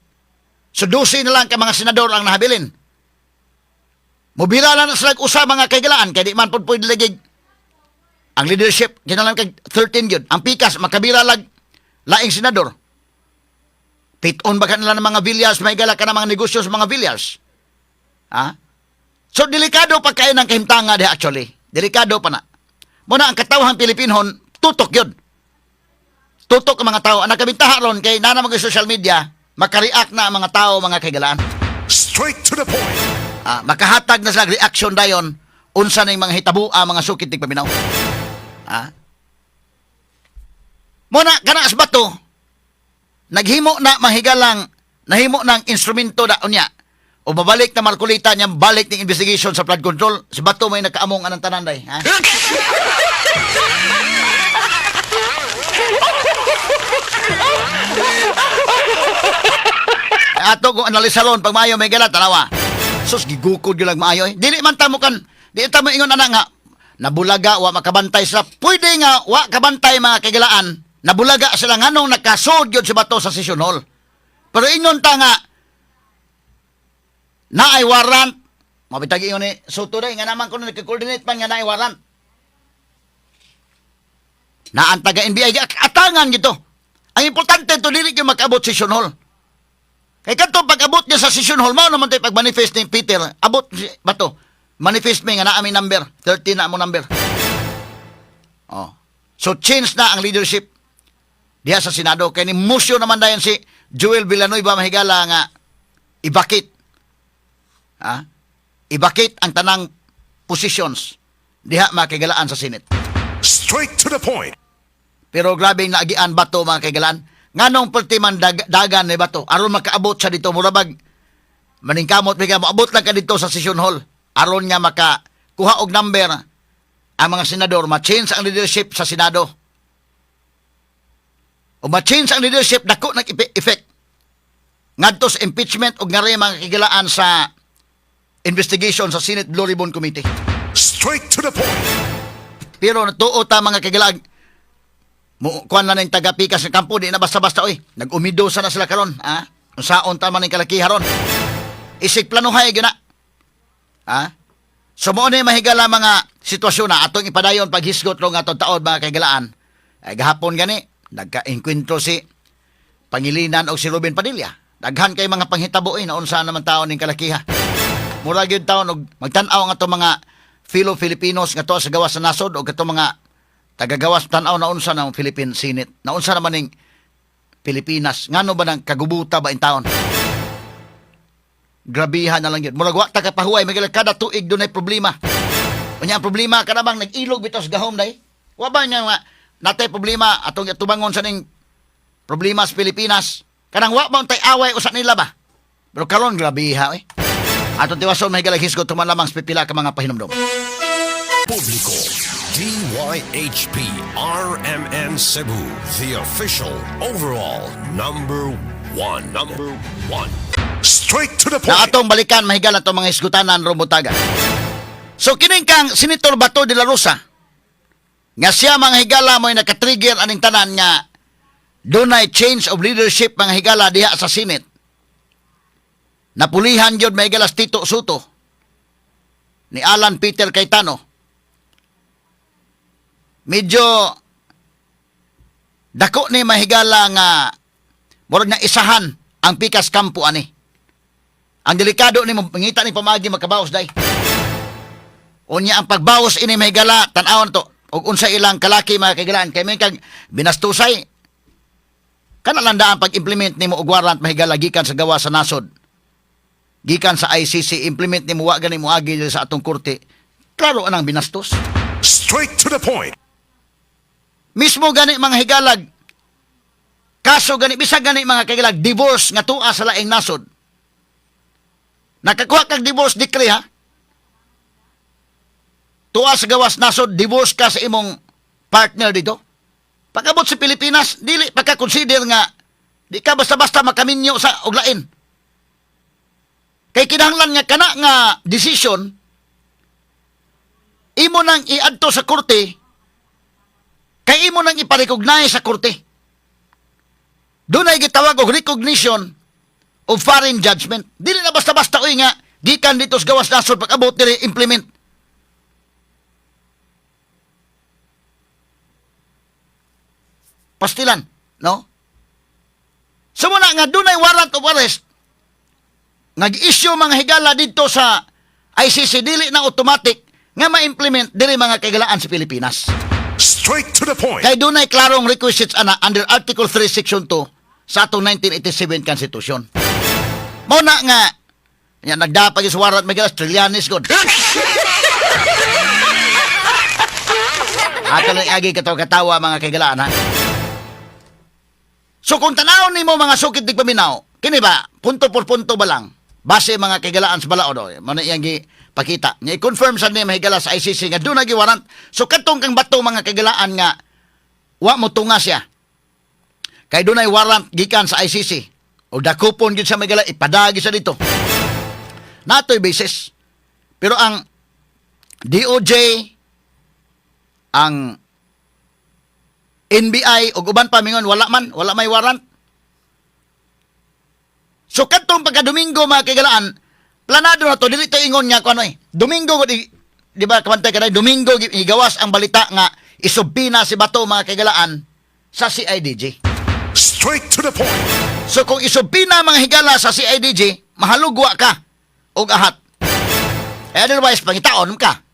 Speaker 1: So 12 na lang ka mga senador ang nahabilin. Mobila lang na sila usa mga kaigalaan kay di man pud pwede lagi ang leadership kinalang kag 13 gyud. Ang pikas makabila lag laing senador. Pit-on ba kanila ng mga Villars, may gala ka ng mga negosyo sa mga Villars. Ha? So delikado pa kayo ng kahimtanga diha actually. Delikado pa na. Muna ang katawhang Pilipinhon tutok yun. Tutok ang mga tao. Ang nakabintaha ron kay nana mga social media, makareact na ang mga tao mga kaigalaan.
Speaker 3: Straight to the point.
Speaker 1: Ah, makahatag na sila reaction dayon unsa ning mga hitabo ang mga sukit tig paminaw. Ah. Muna kana as bato naghimo na mahigalang nahimo ng instrumento da unya o babalik na Marcolita niya balik ng investigation sa flood control si bato may nakaamong anang tanan day ha. Ato kung analisaron pag maayo may gala tanawa. Sus gigukod gyud lang maayo eh. Dili man ta mo kan Di ta mo ingon ana nga nabulaga, wa makabantay sila. Pwede nga wa kabantay, mga kaigalaan. Nabulaga sila nganong nakasud gyud si Bato sa session hall. Pero ingon ta nga naay warrant. Mabitag ingon ni Sotto day nga naman kuno nagko-coordinate man nga naay warrant. Naan taga NBI atangan gito. Ang importante to, dili gyud makaabot session hall. Kay kadto pag-abot niya sa session hall, mao naman tayo pag-manifest ni Peter, abot si Bato. Manifest mi nga naa mi number, 13 na amo number. Oh. So change na ang leadership diha sa Senado kay ni motion naman dayon si Joel Villanueva, mahigala, nga i-vacate. Ha? I-vacate ang tanang positions diha, makigalaan, sa Senate.
Speaker 3: Straight to the point.
Speaker 1: Pero grabe yung naagian Bato, mga kaigalaan. Nganong perti man dagan ni Bato aron makaabot siya dito, mura bag maningkamot bigla moabot lang ka dito sa session hall aron nga maka kuha og number ang mga senador, ma-change ang leadership sa Senado. O ma-change ang leadership, dako nag effect ngadto sa impeachment og ngari, mga kigalaan, sa investigation sa Senate Blue Ribbon Committee.
Speaker 3: Straight to the point.
Speaker 1: Pero natuo ta, mga kaigalaan, mo kuan lang ng taga-pikas ng kampo, di na basta-basta oy. Nag-umido sa na sila karon, ha? Unsaon ta man ning kalaki haron. Isig planuhay gyud na. Ha? So mo ni, mahigala, mga sitwasyon na atong ipadayon paghisgot ro nga atong taod, mga kaigalaan. Ay gahapon gani nagka-engkwentro si Pangilinan og si Robin Padilla. Daghan kay mga panghitabo eh, naunsa naman taon ning kalakiha. Mura gyud taon og magtan-aw nga atong mga fellow Filipinos nga tuwa sa gawas sa nasod o katong mga tagagawas, tan-aw na unsa ng Philippine Senate. Naunsa naman ning Pilipinas. Ngano ba nang kagubuta ba in taon? Grabihan na lang yun. Murag wa ta kapahuway, may kada tuig dunay problema. Unya ang problema kana bang nag-ilog bitaw sa gahom day? Wa ba nga nga natay problema atong tubangon sa ning problema sa Pilipinas? Kanang wa ba tay away usa nila ba? Pero karon grabiha eh. Atong tiwason, mahigala, hisgot tuman lamang sa pipila ka mga pahinumdom.
Speaker 4: Publiko. DYHP RMN Cebu, the official overall number one. Number one.
Speaker 3: Straight to the
Speaker 1: Na
Speaker 3: point.
Speaker 1: atong balikan, mahigala, atong mga hisgutanan rumutaga. So kining kang Senator Bato de la Rosa nga siya, mga higala, mo'y nakatrigger aning tanan nga dunay change of leadership, mga higala, diha sa Senate. Napulihan gyud, mahigala, si Tito Sotto ni Alan Peter Cayetano. Medyo dako ni, mahigala, nga murag na isahan ang pikas kampo ani. Ang delikado ni mangita ni pamaagi makabaos day. Unya ang pagbawas ini, mahigala, tan-awon to og unsa ilang kalaki, mga kaigalaan, kay may kag binastusay kana lang daan pag-implement nimo og warrant, mahigala, gikan sa gawa sa nasod, gikan sa ICC, implement nimo, wa gani mo agi sa atong korte, klaro anang binastos.
Speaker 3: Straight to the point.
Speaker 1: Mismo gani, mga higalag, kaso gani, bisag gani, mga kaigalag, divorce nga tua sa laing nasod, nakakuha kag divorce decree ha, tuwa sa gawas nasod, divorce ka sa imong partner dito, pag-abot sa Pilipinas, dili pagka-consider nga di ka basta-basta makaminyo sa og lain, kay kinahanglan nga kana nga decision imo nang iadto sa korte, kay imo nang ipa-recognize sa korte. Dunay gitawag og recognition of foreign judgment. Dili na basta-basta oy nga gikan dito sa gawas nasod, pag abot diri, implement. Pastilan, no? So muna nga dunay warrant of arrest nag-issue, mga higala, dito sa ICC, dili na automatic nga ma-implement diri, mga kaigalaan, sa Pilipinas.
Speaker 3: Straight to the point.
Speaker 1: Kay dunay klarong requisites ana under Article 3 Section 2 sa atong 1987 Constitution. Mao na nga nya nagdapag sa warrant may Trillanes god. Ato lang agi katawa-katawa, mga kaigalaan ha. So kung tanawon nimo, mga sukit tigpaminaw, kini ba punto por punto ba lang? Base, mga kaigalaan, sa balaod oy, mo na iyang pakita. Nya i-confirm sa ni, mahigala, sa ICC nga dunay giwarrant. So katong kang Bato, mga kaigalaan, nga wa mo tunga siya. Kay dunay warrant gikan sa ICC. O dakupon gyud sa mahigala, ipadagi sa dito. Natoy basis. Pero ang DOJ, ang NBI ug uban pa mingon wala man, wala may warrant. So kadtong pagka Domingo, mga kaigalaan, planado na to, dili to ingon nga kuno eh. Domingo di ba kabantay ka? Domingo igawas ang balita nga isubpoena si Bato, mga kaigalaan, sa CIDG.
Speaker 3: Straight to the point.
Speaker 1: So kung isubpoena, mga higala, sa CIDG, mahalugwa ka og ahat. Eh, otherwise pangitaon ka.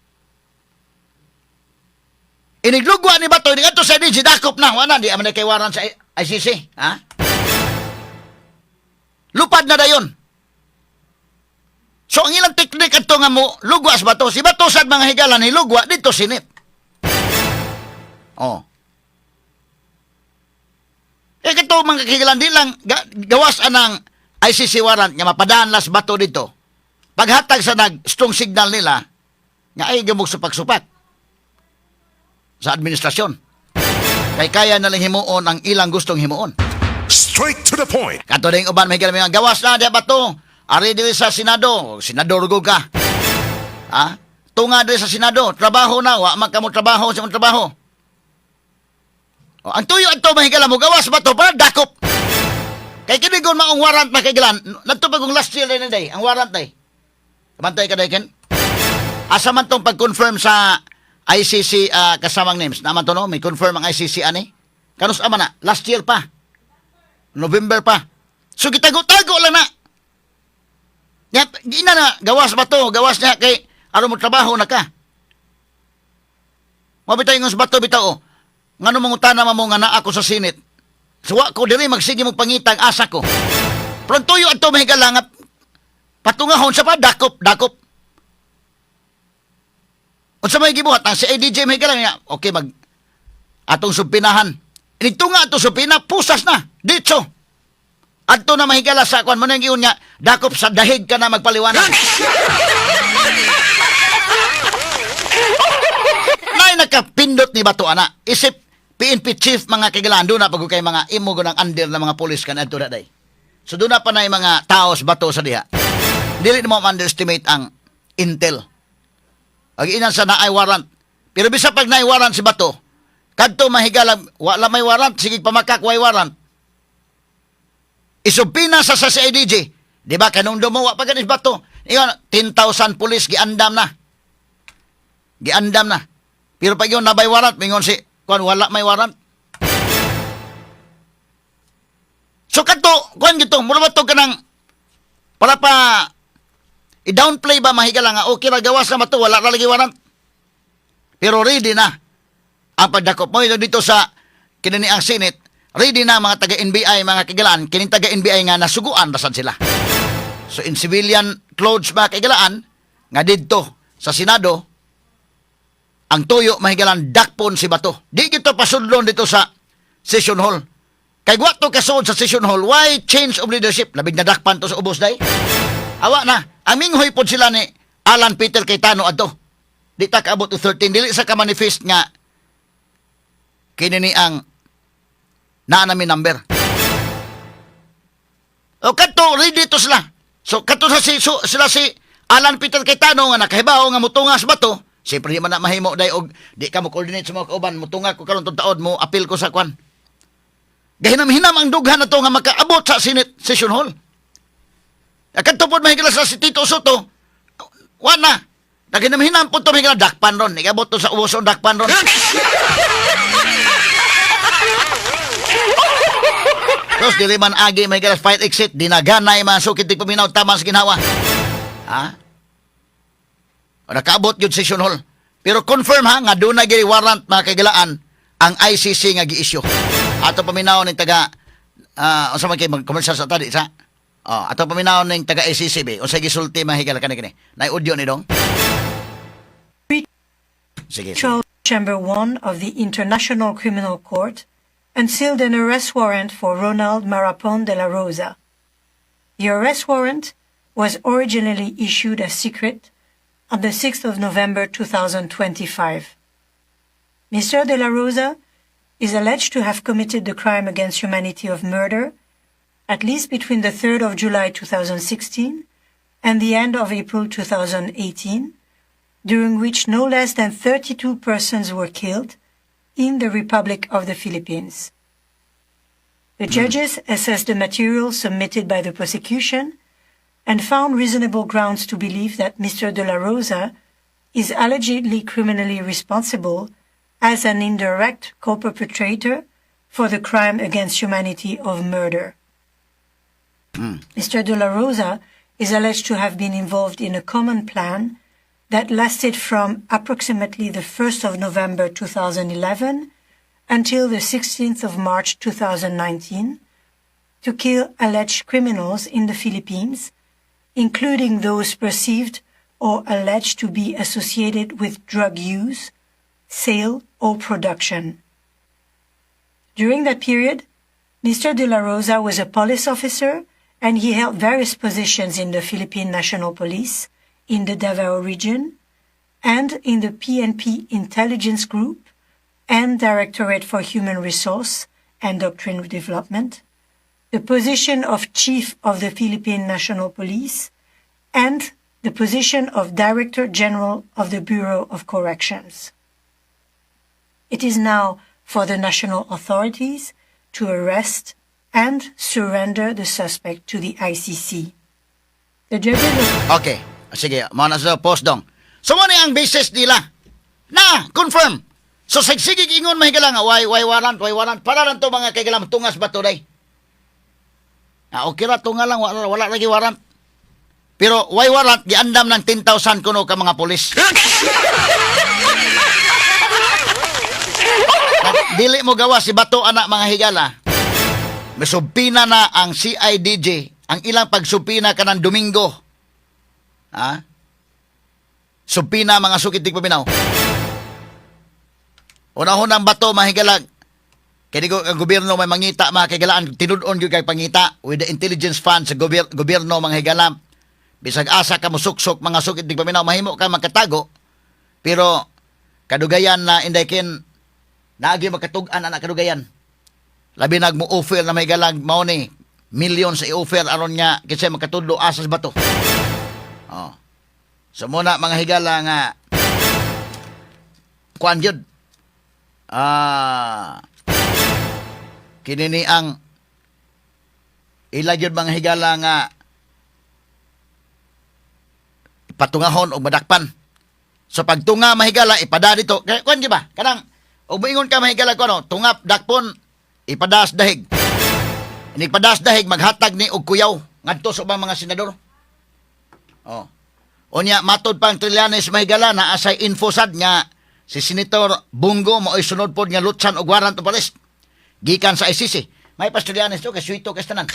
Speaker 1: Iniglugwa ni Bato, ini sa CIDG, dakop na, wala di man kay warrant sa ICC, ha? Lupad na dayon. So ang ilang teknik adto nga mo lugwa sa Bato, si Bato sad, mga higala, ni lugwa didto Senate. Oh. Eh kato, mga kahigalan, di lang gawas anang ICC warrant nga mapadaan las Bato didto. Paghatag sa nag strong signal nila nga ay gamog supak-supak sa administrasyon. Kay kaya na lang himuon ang ilang gustong himuon.
Speaker 3: Straight to the point.
Speaker 1: Kato ding uban may mga gawas na diya Bato. Ari diri sa Senado, senador go ka. Ha? Tunga diri sa Senado, trabaho na, wa man kamo trabaho sa imong trabaho. O, ang tuyo adto, mahigala, mo gawas Bato para dakop. Kay kini gon maong warrant, makigalan, nagto pa kung last year na day, ang warrant day. Bantay ka day, Ken? Asa man tong pag-confirm sa ICC kasamang names? Naman to no, may confirm ang ICC ani. Kanus ama na, last year pa. November pa. So gitago-tago lang na. Ya, di na na, gawas Bato, gawas niya kay aron mo trabaho na ka. Mabitay ng Bato bitaw oh. Ngano mangutana man mo nga naa ako sa Senate? Suwa ko diri, magsige mo pangitag asa ko. Pero ang tuyo adto, mahigala, nga patungahon sa pa dakop, dakop. Unsa may gibuhat ang CIDG, mahigala, nga okay mag atong subpoenahan. Inigtunga ato subpoena, pusas na. Ditso. Adto na, mahigala, sa kwan mo nang giun nga dakop sa dahig ka na magpaliwanag. Nay nakapindot ni Bato ana. Isip PNP chief, mga kaigalaan, doon na pag kay mga imo ng under na mga pulis kan adto na day. So doon na pa na mga taos Bato sa diha. Dili mo underestimate ang intel. Ag inan sa naay warrant. Pero bisa pag naay warrant si Bato, kadto, mahigala, wala may warrant, sige pamakak way warrant. Isubpoena sa CIDG. Di ba kanung dumuwa pa ganis Bato? Iyon, 10,000 pulis giandam na. Giandam na. Pero pag yun nabay warrant, mingon si kuan wala may warrant. So kadto, kuan gito, mura ba to kanang para pa i-downplay ba, mahigala, nga okay ra gawas na Bato, wala ra lagi warrant. Pero ready na ang pagdakop mo ito dito sa kinini ang Senate, ready na mga taga-NBI, mga kaigalaan, kining taga-NBI nga nasuguan rasan sila. So in civilian clothes, mga kaigalaan, nga didto sa Senado, ang tuyo, mahigalan, dakpon si Bato. Di gito pasudlon dito sa session hall. Kay wa to kasuod sa session hall, why change of leadership? Labig na dakpan to sa ubos day. Awa na, ang minghoy pod sila ni Alan Peter Cayetano adto. Di ta kaabot og 13, dili sa ka manifest nga kini ni ang naa nami number. O kadto ready to sila. So kadto sa si so, sila si Alan Peter Cayetano nga nakahibaw nga mutunga sa Bato. Siyempre di man na mahimo day og di ka mo coordinate sa mga kauban, mutunga ko karon taod mo apil ko sa kwan. Gahinam-hinam ang dughan na to nga makaabot sa Senate session hall. Kadto pod, mahigala, sa si Tito Sotto, wa na. Naghinam-hinam po to, mahigala, dakpan ron. Ikabot to sa ubos ang dakpan ron. Tapos dili man agi may fire exit, dinaganay man sukit di paminaw taman sa ginawa. Ha? O, nakaabot yun session hall. Pero confirm ha, nga doon na gini warrant, mga kaigalaan, ang ICC nga gi-issue. Ato paminaw ning taga unsa man kay mag-commercial sa tadi sa. Oh, ato paminaw ning taga ICC be. Unsa gisulti, mga higala, kani kini. Nay audio ni dong. Sige. Sige.
Speaker 5: Chamber 1 of the International Criminal Court unsealed an arrest warrant for Ronald Marapon de la Rosa. The arrest warrant was originally issued as secret on the 6th of November 2025. Mr. de la Rosa is alleged to have committed the crime against humanity of murder at least between the 3rd of July 2016 and the end of April 2018. during which no less than 32 persons were killed in the Republic of the Philippines. The judges assessed the material submitted by the prosecution and found reasonable grounds to believe that Mr. De La Rosa is allegedly criminally responsible as an indirect co-perpetrator for the crime against humanity of murder. Mr. De La Rosa is alleged to have been involved in a common plan that lasted from approximately the 1st of November 2011 until the 16th of March 2019 to kill alleged criminals in the Philippines, including those perceived or alleged to be associated with drug use, sale, or production. During that period, Mr. De La Rosa was a police officer and he held various positions in the Philippine National Police, in the Davao region, and in the PNP Intelligence Group and Directorate for Human Resource and Doctrine Development, the position of Chief of the Philippine National Police, and the position of Director General of the Bureau of Corrections. It is now for the national authorities to arrest and surrender the suspect to the ICC. The judges of
Speaker 1: Okay. Sige, mao na sa post dong. So mo ni ang basis nila. Na, confirm. So sige ingon mahigala nga why warrant, why warrant? Para lang to, mga kaigalam, tungas ba to day? Ah, okay ra tunga lang, wala, wala lagi warrant. Pero why warrant giandam ng 10,000 kuno ka mga pulis. At dili mo gawa si Bato ana, mga higala. Misubpoena na ang CIDG, ang ilang pagsubpoena kanang Domingo. Ha? Subpoena, mga sukit paminaw. Unahon ang Bato, mahigalag. Kaya di ko ang gobyerno may mangita, mga kaigalaan, tinud-on gyud kay pangita with the intelligence fund sa gobyerno, mga higala. Bisag asa ka musuksok, mga sukit di paminaw, mahimo ka magkatago. Pero kadugayan na inday ken naagi makatug-an ana kadugayan. Labi nag mo offer na may galag mao ni millions i-offer aron nga kinsay makatudlo asas Bato. Oh. So muna, mga higala, nga kuan gyud. Ah, kini ni ang ila gyud, mga higala, nga patungahon og madakpan. So pagtunga, mahigala, ipada dito. Kaya kuan di ba? Kanang og moingon ka, mahigala, ko ano, tungap dakpon, ipadas dahig. Inig padas dahig, maghatag ni og kuyaw ngadto sa ubang mga senador. Oh. Unya matod pang Trillanes, mahigala, naa say info sad nga si Senator Bong Go mao'y sunod pod nga lutsan og warrant of arrest gikan sa ICC. May pas Trillanes to kay suwito kay tanan.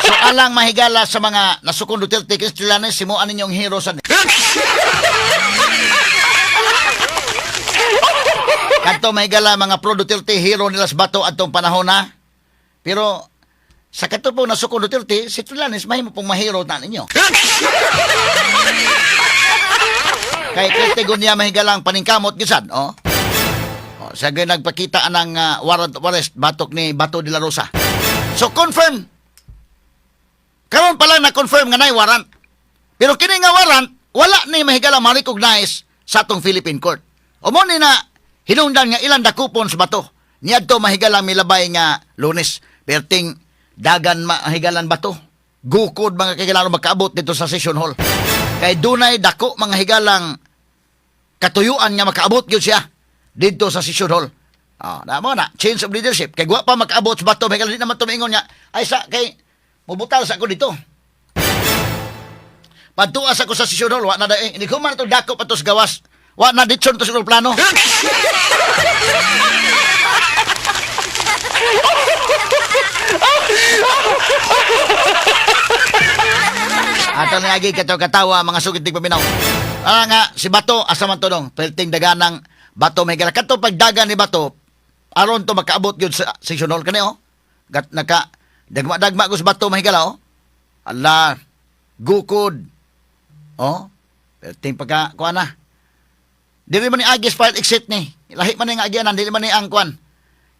Speaker 1: So alang, mahigala, sa mga nasukong Duterte kay Trillanes, simuan ninyong hero sa Kadto, mahigala, mga pro Duterte, hero nila sa Bato atong panahon na. Pero sa kato po nasukong Duterte, si Trillanes mahimo pong mahero na ninyo. Kay Kritigo niya, mahigalang paningkamot gisad, oh. Oh, siya gay nagpakita anang warrant of arrest batok ni Bato de la Rosa. So confirm. Karon pa lang na-confirm nga nay warrant. Pero kini nga warrant wala ni, mahigala, ma-recognize sa atong Philippine court. O mo ni na hinungdan nga ilang dakupon sa Bato. Niadto, mahigala, milabay nga Lunes. Perting dagan mahigalan Bato. Gukod, mga kahigalan, makaabot dito sa session hall. Kay dunay dako, mga higalang, katuyuan nga makaabot gyud siya didto sa session hall. Ah, na mo na change of leadership. Kay wa pa makaabot sa Bato, may di naman tumingon nga ay sa kay mubutal sa ako dito. Padtuas ako sa session hall, wa na dai. Hindi ko man to dako pa to sa gawas. Wa na ditson to sa plano. Ato na agi kato katawa, mga sugit tig paminaw. Ah nga si Bato asa man to dong perting daganang Bato may gala kadto pagdagan ni Bato aron to makaabot gyud sa session hall kani oh. Gat naka dagma-dagma ko sa Bato, mahigala oh. Ala gukod. Oh. Perting pagka kuan na. Dili man ni agis fire exit ni. Lahi man ni nga agianan, dili man ni ang kuan.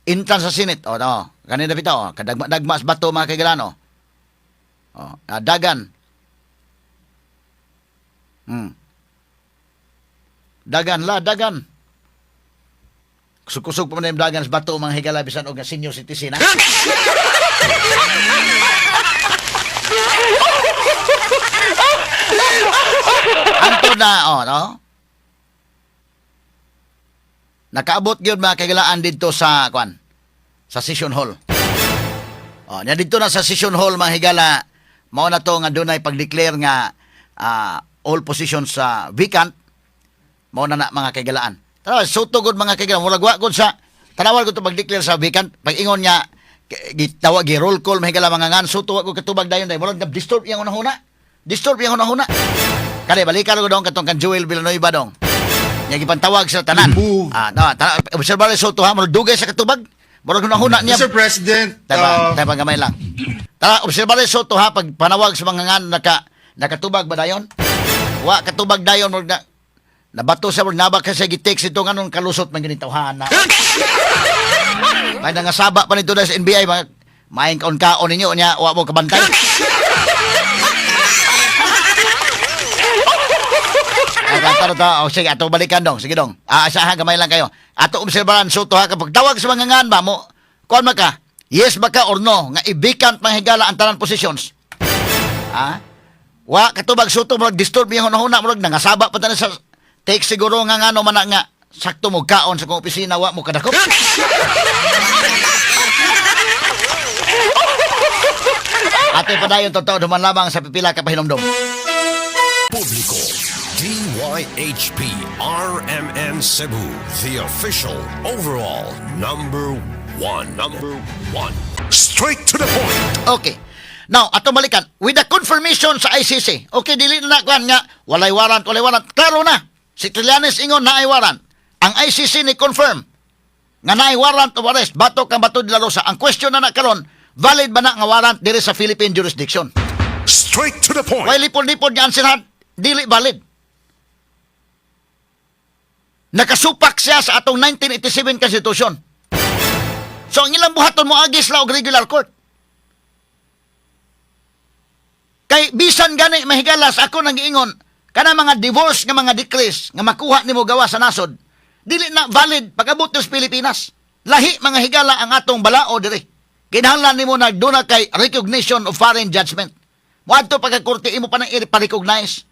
Speaker 1: Entrance sa Senate. Oh, no. Kanina bitaw, oh. Kadagma-dagma sa bato, mga kahigalaan, oh. Oh, ah, dagan. Dagan la, dagan. Kusog-kusog pa man yung dagan sa bato, mga higala, bisan og senior citizen, ha? Anto na, oh, no? Nakaabot gyud, mga kahigalaan, dito sa kwan, sa session hall. Oh, nya dito na sa session hall, mga higala, mao na to nga dunay pag-declare nga all positions sa vacant, mao na na, mga kahigalaan. Tara, Sotto gud, mga kahigalaan, murag wa gud sa tanawal gud to pag-declare sa vacant, pag ingon niya gitawag gi roll call, mga higala, mga ngan Sotto wa gud katubag dayon day, murag disturb iyang hunahuna. Disturb iyang hunahuna. Kani balikan ko dong katong kan Joel Villanueva dong. Nya gipantawag sa tanan.
Speaker 6: Move.
Speaker 1: Ah, no, tana, obserba Sotto ha, murag dugay sa katubag. Murag hunahuna niya.
Speaker 6: Mr. President,
Speaker 1: Tama, tama, gamay lang. Tara, obserba rin Sotto ha, pag panawag sa mga ngan, nakatubag ba dayon? Wa katubag dayon, murag na, nabato sa murag nabak kasi gi-text ito nganon kalusot man ganito na. May nangasaba pa nito dahil sa NBI, mga maayong kaon-kaon ninyo niya, wa mo kabantay. Ah, tara, tara. Oh, sige, ato balikan dong. Sige dong. Ah, asa ha, gamay lang kayo. Ato obserbahan Sotto ha, kapag tawag sa mga ngan ba mo, kuan man ka, yes ba ka or no, nga i-vacant, mga higala, ang tanan positions? Ha? Wa katubag Sotto, murag disturb iyang hunahuna, murag nangasaba pa tanan sa take siguro nga ngano man na nga sakto mo kaon sa kong opisina, wa mo kadakop. Ate padayon totoo duman lamang sa pipila ka pahinomdom.
Speaker 4: Publiko, DYHP RMN Cebu, the official overall number one. Number one.
Speaker 3: Straight to the point.
Speaker 1: Okay. Now, ato balikan. With the confirmation sa ICC, okay, dili na na kuan nga, walay warrant, walay warrant. Klaro na. Si Trillanes ingon naay warrant. Ang ICC ni confirm nga naay warrant of arrest batok kang Bato de la Rosa. Ang question na na karon, valid ba na nga warrant diri sa Philippine jurisdiction?
Speaker 3: Straight to the point.
Speaker 1: Way lipod-lipod nga answerhan, dili valid. Nakasupak siya sa atong 1987 Constitution. So ang ilang buhaton mo agis la og regular court. Kay bisan gani mahigalas ako nang giingon kana mga divorce nga mga decrees nga makuha nimo gawa sa nasod, dili na valid pag-abot sa Pilipinas. Lahi, mga higala, ang atong balao diri. Kinahanglan nimo na duna kay recognition of foreign judgment. Moadto pagka korte imo pa nang i-recognize.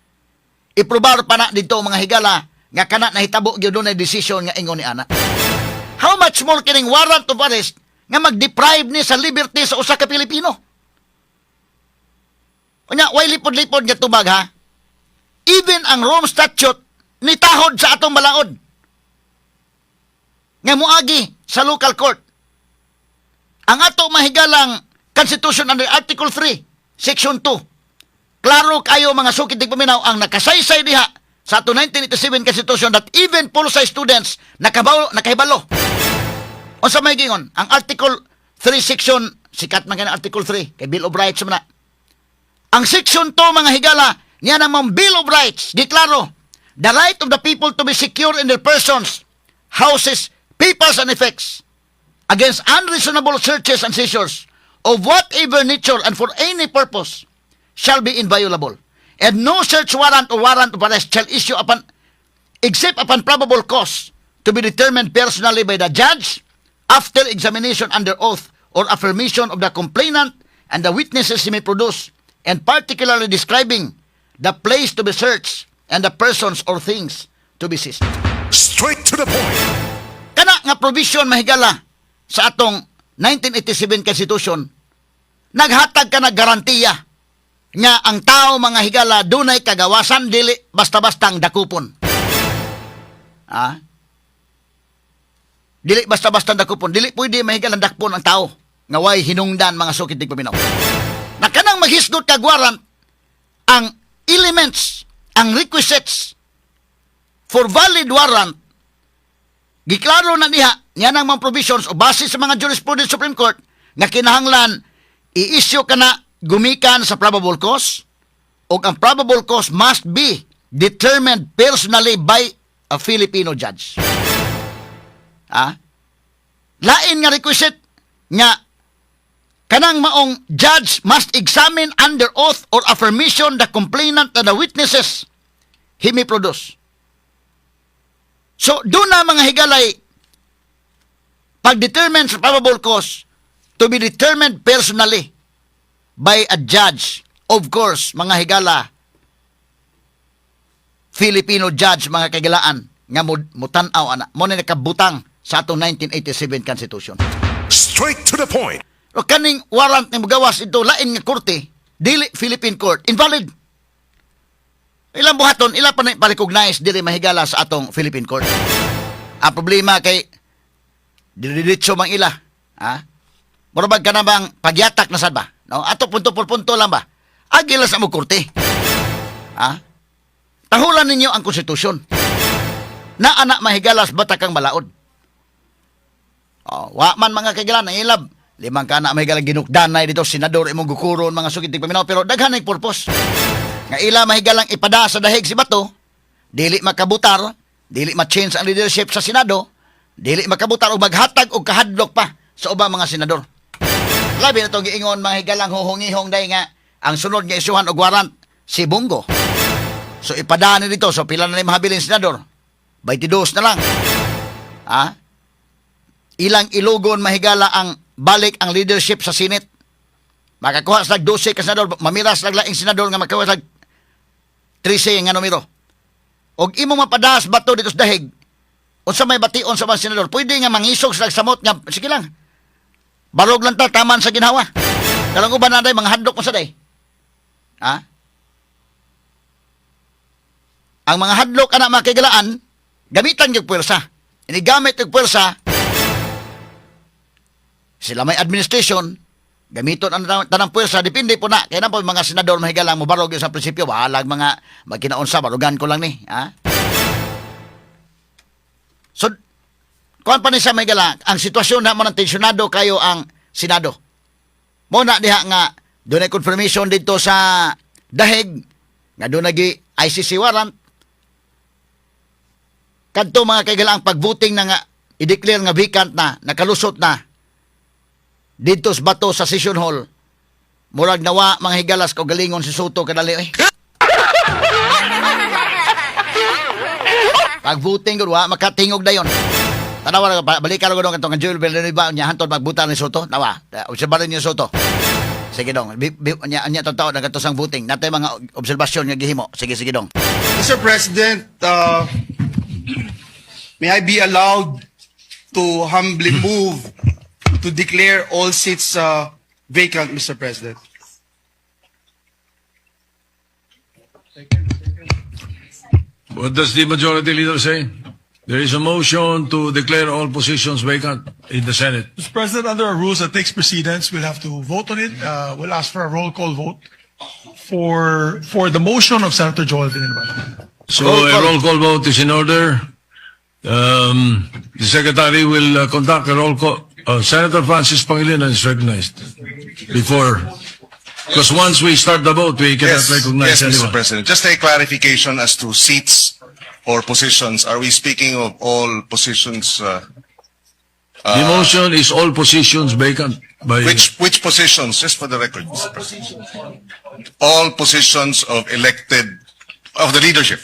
Speaker 1: Iprobar pa na dito, mga higala, nga kana nahitabo gyud dunay decision nga ingon ni ana. How much more kining warrant of arrest nga mag-deprive ni sa liberty sa usa ka Pilipino? Unya, way lipod-lipod nga tubag ha. Even ang Rome Statute nitahod sa atong balaod nga muagi sa local court. Ang ato mahigalang Constitution under Article 3, Section 2. Klaro kayo, mga sukit tigpaminaw, ang nakasaysay diha sa ato 1987 Constitution that even full-size students nakabaw, nakahibalo. Unsa may gingon? Ang Article 3 Section, sikat man kanang Article 3 kay Bill of Rights man na. Ang Section 2, mga higala, niya namang Bill of Rights, giklaro, the right of the people to be secure in their persons, houses, papers and effects against unreasonable searches and seizures of whatever nature and for any purpose shall be inviolable. And no search warrant or warrant of arrest shall issue upon except upon probable cause to be determined personally by the judge after examination under oath or affirmation of the complainant and the witnesses he may produce, and particularly describing the place to be searched and the persons or things to be seized.
Speaker 3: Straight to the point.
Speaker 1: Kana nga provision, mahigala, sa atong 1987 Constitution naghatag ka na garantiya nga ang tao, mga higala, dunay kagawasan, dili basta-bastang dakupon. Ah? Dili basta-basta dakupon, dili pwede mahigalang dakpon ang tao nga way hinungdan, mga sukit tigpaminaw. Na kanang maghisgot kag warrant, ang elements, ang requisites for valid warrant, giklaro na niya niya ng mga provisions o base sa mga jurisprudence Supreme Court nga kinahanglan i-issue ka na gumikan sa probable cause o ang probable cause must be determined personally by a Filipino judge. Ah? Lain nga requisite nga kanang maong judge must examine under oath or affirmation the complainant and the witnesses he may produce. So, duna, mga higalay, pag-determine sa probable cause to be determined personally by a judge. Of course, mga higala, Filipino judge, mga kahigalaan, nga mutan-aw ana. Mao na nakabutang sa atong 1987 Constitution.
Speaker 3: Straight to the point.
Speaker 1: O kaning warrant ni mugawas ito lain nga korte, dili Philippine court, invalid. Ilang buhaton, ila pa na pa-recognize dili, mahigala, sa atong Philippine court. Ang problema kay diretso mang ila, ha? Mura bag ka na bang pagyatak na sad ba? No? Ato punto por punto lang ba? Agila sa mo korte. Ha? Tahulan ninyo ang konstitusyon. Na anak mahigalas batakang balaod. Oh, wa man, mga kahigalaan ang ilab. Limang kana may higala ginukdanay dito senador imong gukuron, mga sugid paminaw, pero daghan ay purpose. Nga ila mahigalang ipada sa dahig si Bato, dili makabutar, dili ma-change ang leadership sa Senado, dili makabutar o maghatag og kahadlok pa sa ubang mga senador. Labi na itong giingon, mga higalang huhungihong day nga ang sunod nga isyuhan og warrant si Bong Go. So ipadaan ni dito, so pila na ni mahabilin senador? 22 na lang. Ha? Ilang ilugon, mahigala, ang balik ang leadership sa Senate. Makakuha sa 12 ka senador, mamiras lang laing senador nga makakuha sa 13 nga numero. Og imong mapadas Bato dito sa dahig, unsa may bation sa mga senador, pwede nga mangisog sa samot nga sige lang. Barog lang ta taman sa ginhawa. Karang uban na day mga hadlok mo sa day. Ha? Ang mga hadlok ana, mga kahigalaan, gamitan yung puwersa. Inigamit yung puwersa, sila may administration, gamiton ang tanang puwersa, depende po na. Kaya na po mga senador, mahigalang mo barog yun sa prinsipyo, bahalag mga magkinaunsa, barugan ko lang ni. Ha? So, kuan pa ni siya, mahigala, ang sitwasyon na mo ng tensyonado kayo ang Senado. Mo na diha nga dunay confirmation dito sa dahig nga dunay gi ICC warrant kadto, mga kahigalaan, pag-voting na nga i-declare nga vacant na, nakalusot na dito sa Bato sa session hall. Murag nawa, mga higalas, ko galingon si Sotto kadali oy. Pag voting gud wa makatingog dayon. Tanawa na, balikan ko dong katong Joel Villanueva nya hantod magbuta ni Sotto. Nawa, obserbahan niyo Sotto. Sige dong, nya nya totoo na kato sang voting. Natay mga obserbasyon nga gihimo. Sige, sige dong.
Speaker 6: Mr. President, may I be allowed to humbly move to declare all seats vacant, Mr. President?
Speaker 7: What does the majority leader say? There is a motion to declare all positions vacant in the Senate.
Speaker 8: Mr. President, under our rules that takes precedence, we'll have to vote on it. We'll ask for a roll call vote for the motion of Senator Joel Villanueva.
Speaker 7: So
Speaker 1: Roll
Speaker 7: a
Speaker 1: call.
Speaker 7: roll call vote is in order. The secretary will conduct a roll call. Senator Francis Pangilinan is recognized before, because once we start the vote, we cannot recognize
Speaker 9: Yes, Mr.
Speaker 7: anyone.
Speaker 9: President. Just a clarification as to seats or positions. Are we speaking of all positions?
Speaker 7: The motion is all positions vacant by
Speaker 9: Which positions? Just for the record, Mr. President. All positions of elected of the leadership.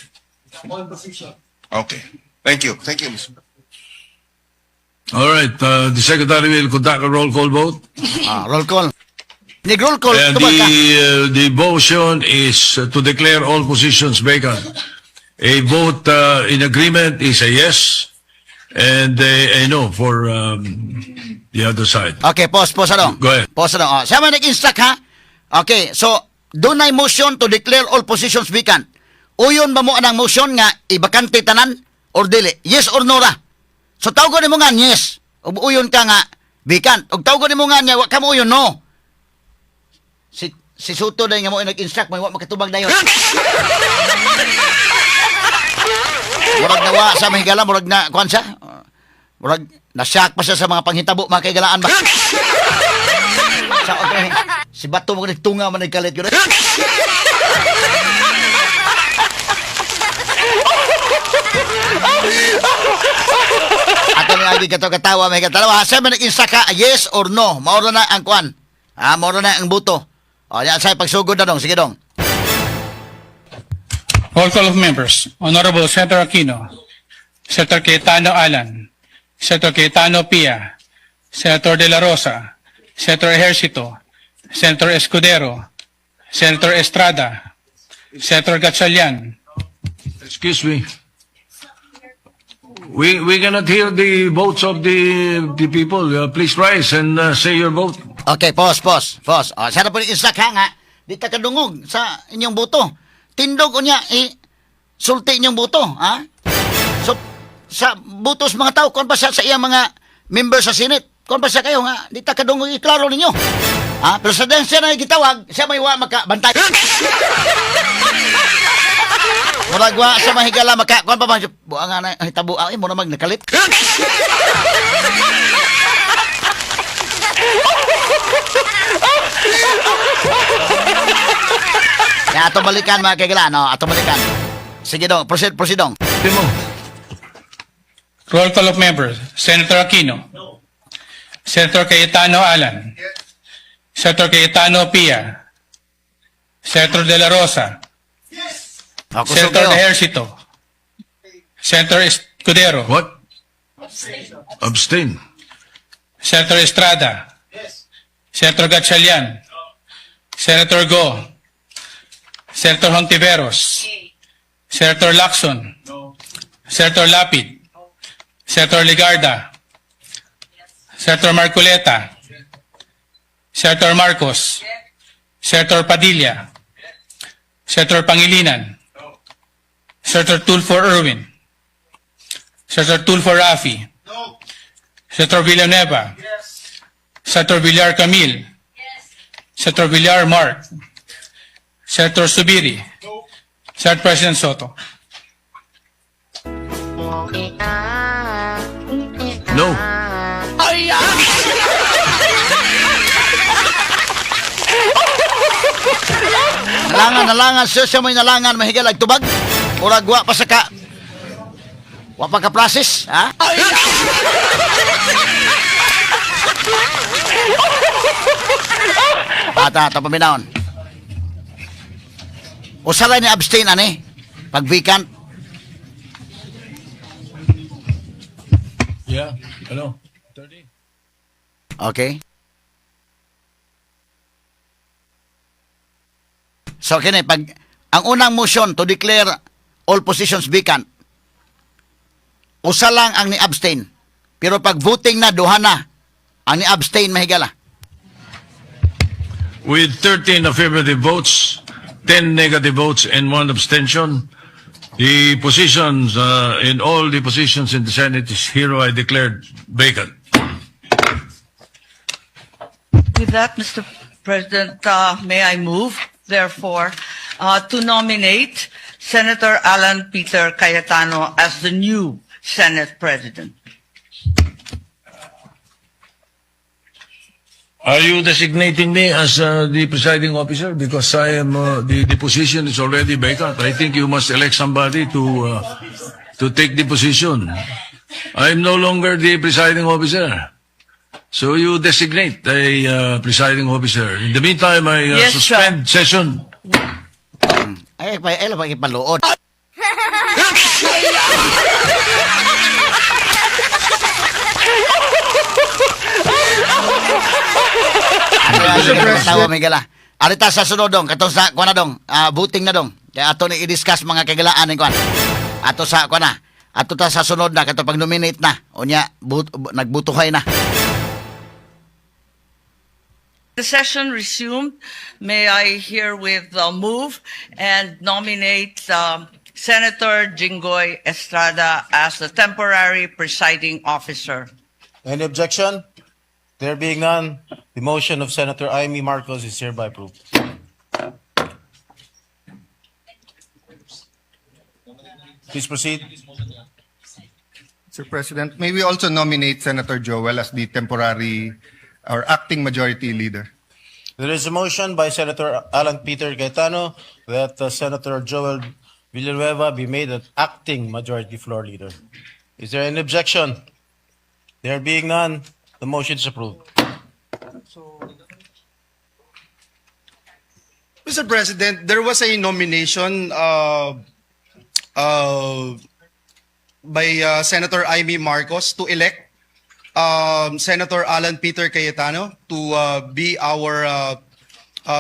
Speaker 9: All positions. Okay. Thank you. Thank you, Mr. President.
Speaker 7: All right, the secretary will conduct a roll call vote.
Speaker 1: Ah, roll call. Nig roll call,
Speaker 7: And
Speaker 1: tubag ka.
Speaker 7: the motion is to declare all positions vacant. A vote in agreement is a yes, and a no for the other side.
Speaker 1: Okay, pause, pause ano.
Speaker 7: Go ahead.
Speaker 1: Pause ano. Oh, siya man nag-instruct ha. Okay, so dunay motion to declare all positions vacant. Uyon ba mo anang motion nga ibakante tanan or dili? Yes or no ra? So tawgon nimo nga yes. Ug uyon ka nga vacant. Ug tawgon nimo nga niya wa ka mo uyon, no. Si si Sotto dai nga mo nag-instruct may wa makatubag dayon. Murag nawa sa mahigala, murag na kuan siya. Murag na-shock pa siya sa mga panghitabo, mga kahigalaan ba. Sa okay. Si Bato mo tunga man nagkalit yun. Ato ni Grabe ka to katawa, may katalawa. Sa man nag ka, yes or no. Mauro na ang kwan. Ah, mauro na ang buto. O, yan sa pagsugod na dong. Sige dong.
Speaker 10: Roll call of members. Honorable Senator Aquino, Senator Cayetano Alan, Senator Cayetano Pia, Senator De La Rosa, Senator Ejercito, Senator Escudero, Senator Estrada, Senator Gatchalian.
Speaker 7: Excuse me. We cannot hear the votes of the people. Please rise and say your vote.
Speaker 1: Okay, pause, pause, pause. O, sana po yung instruct ha nga. Di ta kadungog sa inyong boto. Tindog unya, eh, sulti inyong boto, ha? So, sa butos mga tao, kung pa siya sa iyang mga member sa Senate, kung pa siya kayo nga, di ta kadungog, iklaro ninyo. Ha? Pero sa dahil siya na gitawag, siya may wa makabantay. Murag wa sa mahigala maka kuan pa ba buang nga na hitabo ay mo na mag nakalit. Ya, ato balikan mga kagala, no? Ato balikan. Sige dong, proceed, proceed dong.
Speaker 7: Timo.
Speaker 10: Roll call of members. Senator Aquino. Senator Cayetano Alan. Senator Cayetano Pia. Senator De La Rosa.
Speaker 1: O, kusog
Speaker 10: Senator
Speaker 1: kayo.
Speaker 10: Ejercito. Senator Escudero.
Speaker 7: What? Abstain.
Speaker 10: Senator Estrada. Senator Gatchalian. Senator Go. Senator Hontiveros. Senator Lacson. Senator Lapid. Senator Legarda. Senator Marcoleta. Senator Marcos. Senator Padilla. Senator Pangilinan. Senator Tulfo Erwin. Senator Tulfo Rafi. Senator Villanueva. Senator Villar Camille. Senator Villar Mark. Senator Subiri. Senate President Sotto.
Speaker 7: No.
Speaker 1: Nalangan, nalangan, siya siya may nalangan, mahigala, tubag. Murag wa pa sa ka... Wa pa ka process, ha? Ata, ata, paminahon. Usaray ni abstain, ani? Pag vacant.
Speaker 7: Yeah. Hello. 30.
Speaker 1: Okay. So kini pag ang unang motion to declare all positions vacant, usa lang ang ni-abstain. Pero pag voting na duha na ang ni-abstain, mahigala.
Speaker 7: With 13 affirmative votes, 10 negative votes, and one abstention, the positions in all the positions in the Senate is hereby declared vacant.
Speaker 11: With that, Mr. President, may I move, therefore, to nominate Senator Alan Peter Cayetano as the new Senate President.
Speaker 7: Are you designating me as the presiding officer? Because I am the position is already vacant. I think you must elect somebody to take the position. I am no longer the presiding officer. So you designate a presiding officer. In the meantime, I
Speaker 11: Yes, sir.
Speaker 7: suspend session.
Speaker 1: Ay, pa ay, pa ipaluod. Ano tawa may gala. Arita sa sunod dong, katong sa kuan na dong, ah, voting na dong. Kaya ato ni i-discuss mga kagalaan ni kuan. Ato sa kuan na. Ato ta sa sunod na kato pag nominate na. Unya nagbutuhay na.
Speaker 11: The session resumed. May I herewith move and nominate Senator Jinggoy Estrada as the temporary presiding officer.
Speaker 6: Any objection? There being none, the motion of Senator Imee Marcos is hereby approved. Please proceed.
Speaker 9: Mr. President, may we also nominate Senator Joel as the temporary or acting majority leader?
Speaker 6: There is a motion by Senator Alan Peter Cayetano that Senator Joel Villanueva be made an acting majority floor leader. Is there any objection?
Speaker 12: There being none, the motion is approved.
Speaker 6: Mr. President, there was a nomination by Senator Imee Marcos to elect Senator Alan Peter Cayetano to be our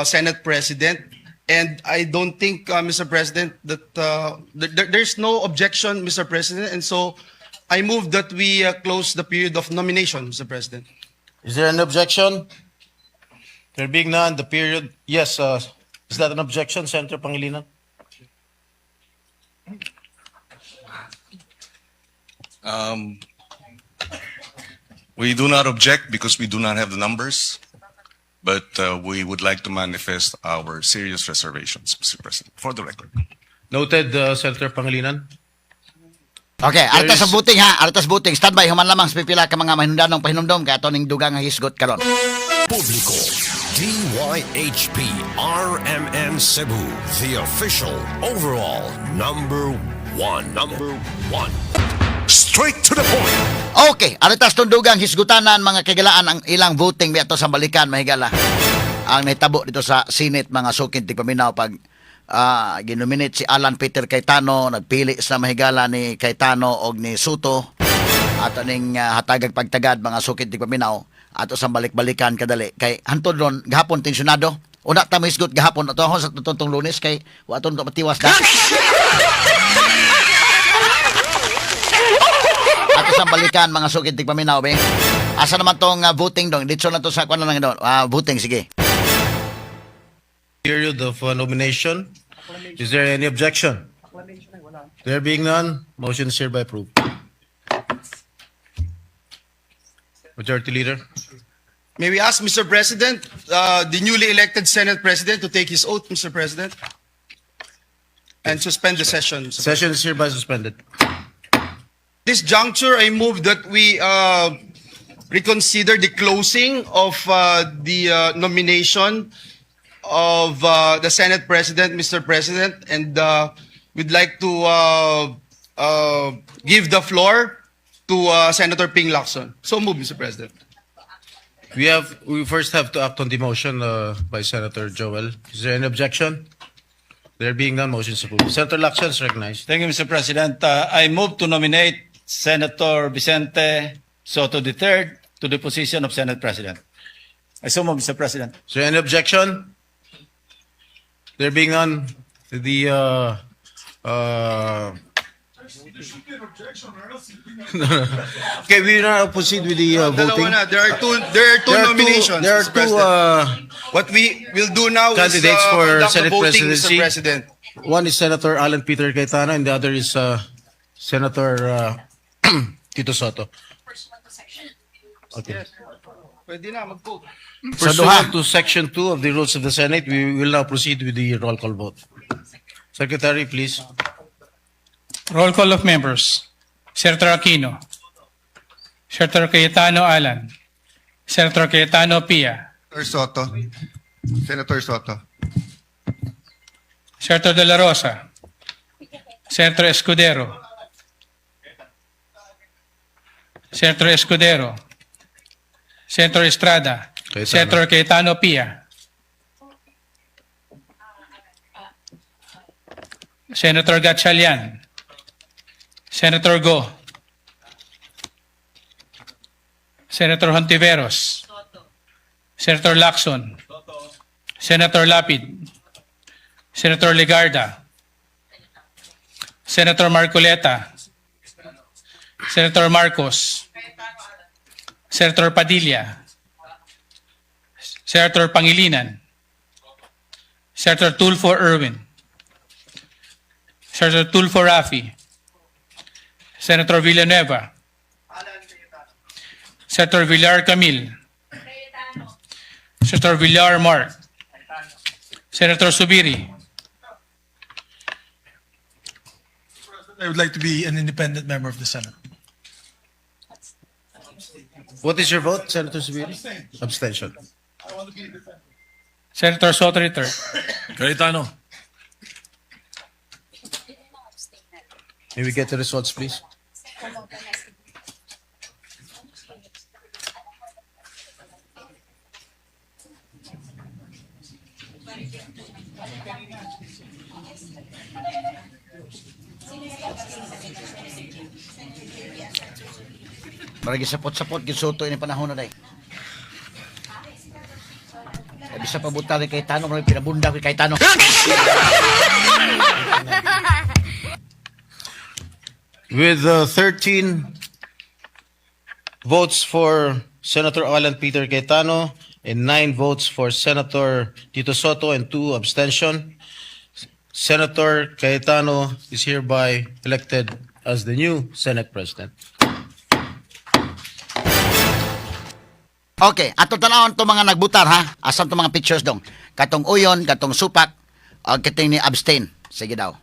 Speaker 6: Senate President. And I don't think, Mr. President, that there's no objection, Mr. President. And so I move that we close the period of nomination, Mr. President.
Speaker 12: Is there an objection? There being none, the period, yes, is that an objection, Senator Pangilinan?
Speaker 9: We do not object because we do not have the numbers, but we would like to manifest our serious reservations, Mr. President, for the record.
Speaker 12: Noted, Senator Pangilinan.
Speaker 1: Okay,
Speaker 12: There
Speaker 1: artas sa
Speaker 12: is-
Speaker 1: voting ha, artas voting. Standby human lamang sa pipila ka mga mahinundanong pahinumdom kay ato ning dugang nga hisgot karon.
Speaker 4: Publiko, DYHP RMN Cebu, the official overall number one. Number one.
Speaker 3: Straight to the point.
Speaker 1: Okay, artas tong dugang hisgutanan, mga kagalaan, ang ilang voting mi ato sa balikan, mahigala. Ang nahitabo dito sa Senate, mga suking tigpaminaw, pag ginominate si Alan Peter Cayetano, nagpili sa mahigala ni Cayetano og ni Sotto ato ning hatagag pagtagad, mga suking tigpaminaw, ato sa balik-balikan kadali kay hantod ron gahapon tensyonado. Una ta mohisgot gahapon ato sa tutong Lunes kay wa aton matiwas na. Ato sa balikan, mga sukid tigpaminaw, be. Asa naman tong voting dong? Dito na to sa kuan lang doon. Ah, voting, sige.
Speaker 12: Period of nomination. Is there any objection? There being none, motion is hereby approved. Majority Leader.
Speaker 6: May we ask, Mr. President, the newly elected Senate President to take his oath, Mr. President, and suspend the session, Mr.
Speaker 12: Session is hereby suspended.
Speaker 6: This juncture, I move that we reconsider the closing of the nomination of the Senate President, Mr. President, and we'd like to give the floor to Senator Ping Lacson. So move, Mr. President.
Speaker 12: We first have to act on the motion by Senator Joel. Is there any objection? There being none, motion is approved. Senator Lacson is recognized.
Speaker 13: Thank you, Mr. President. I move to nominate Senator Vicente Sotto III to the position of Senate President. I so move, Mr. President.
Speaker 12: Is there any objection? There being none, the okay, we now proceed with the voting.
Speaker 6: Dalawa na. There are two
Speaker 12: There are two,
Speaker 6: nominations,
Speaker 12: there are
Speaker 6: Mr.
Speaker 12: two
Speaker 6: President. What we will do now is
Speaker 12: candidates for
Speaker 6: conduct the
Speaker 12: Senate
Speaker 6: voting,
Speaker 12: presidency.
Speaker 6: Mr. President.
Speaker 12: One is Senator Alan Peter Cayetano and the other is Senator Tito Sotto. Okay.
Speaker 6: Pwede na, mag-vote.
Speaker 1: So,
Speaker 12: Pursuant
Speaker 1: duha.
Speaker 12: to Section 2 of the Rules of the Senate, we will now proceed with the roll call vote. Secretary, please.
Speaker 10: Roll call of members. Senator Aquino. Senator Cayetano Alan. Senator Cayetano Pia.
Speaker 9: Senator Sotto. Senator Sotto.
Speaker 10: Senator De La Rosa. Senator Escudero. Senator Escudero. Senator Estrada.
Speaker 12: Cayetano.
Speaker 10: Senator Cayetano Pia. Senator Gatchalian. Senator Go. Senator Hontiveros. Senator Lacson. Senator Lapid. Senator Legarda. Senator Marcoleta. Senator Marcos. Senator Padilla. Senator Pangilinan. Senator Tulfo Erwin. Senator Tulfo Rafi. Senator Villanueva. Senator Villar Camille. Senator Villar Mark. Senator Zubiri.
Speaker 8: I would like to be an independent member of the Senate.
Speaker 12: What is your vote, Senator Zubiri? Abstention.
Speaker 10: Senator Sotto III.
Speaker 7: Cayetano.
Speaker 12: May we get the results, please?
Speaker 1: Maragi sapot-sapot gid Sotto ini panahon na day. Eh, bisa pa buta ni Cayetano, marag pinabunda ko kay Cayetano.
Speaker 12: With 13 votes for Senator Alan Peter Cayetano and 9 votes for Senator Tito Sotto and 2 abstention, Senator Cayetano is hereby elected as the new Senate President.
Speaker 1: Okay, ato tanawon to mga nagbutar ha. Asan to mga pictures dong? Katong uyon, katong supak, og kiting ni abstain. Sige daw.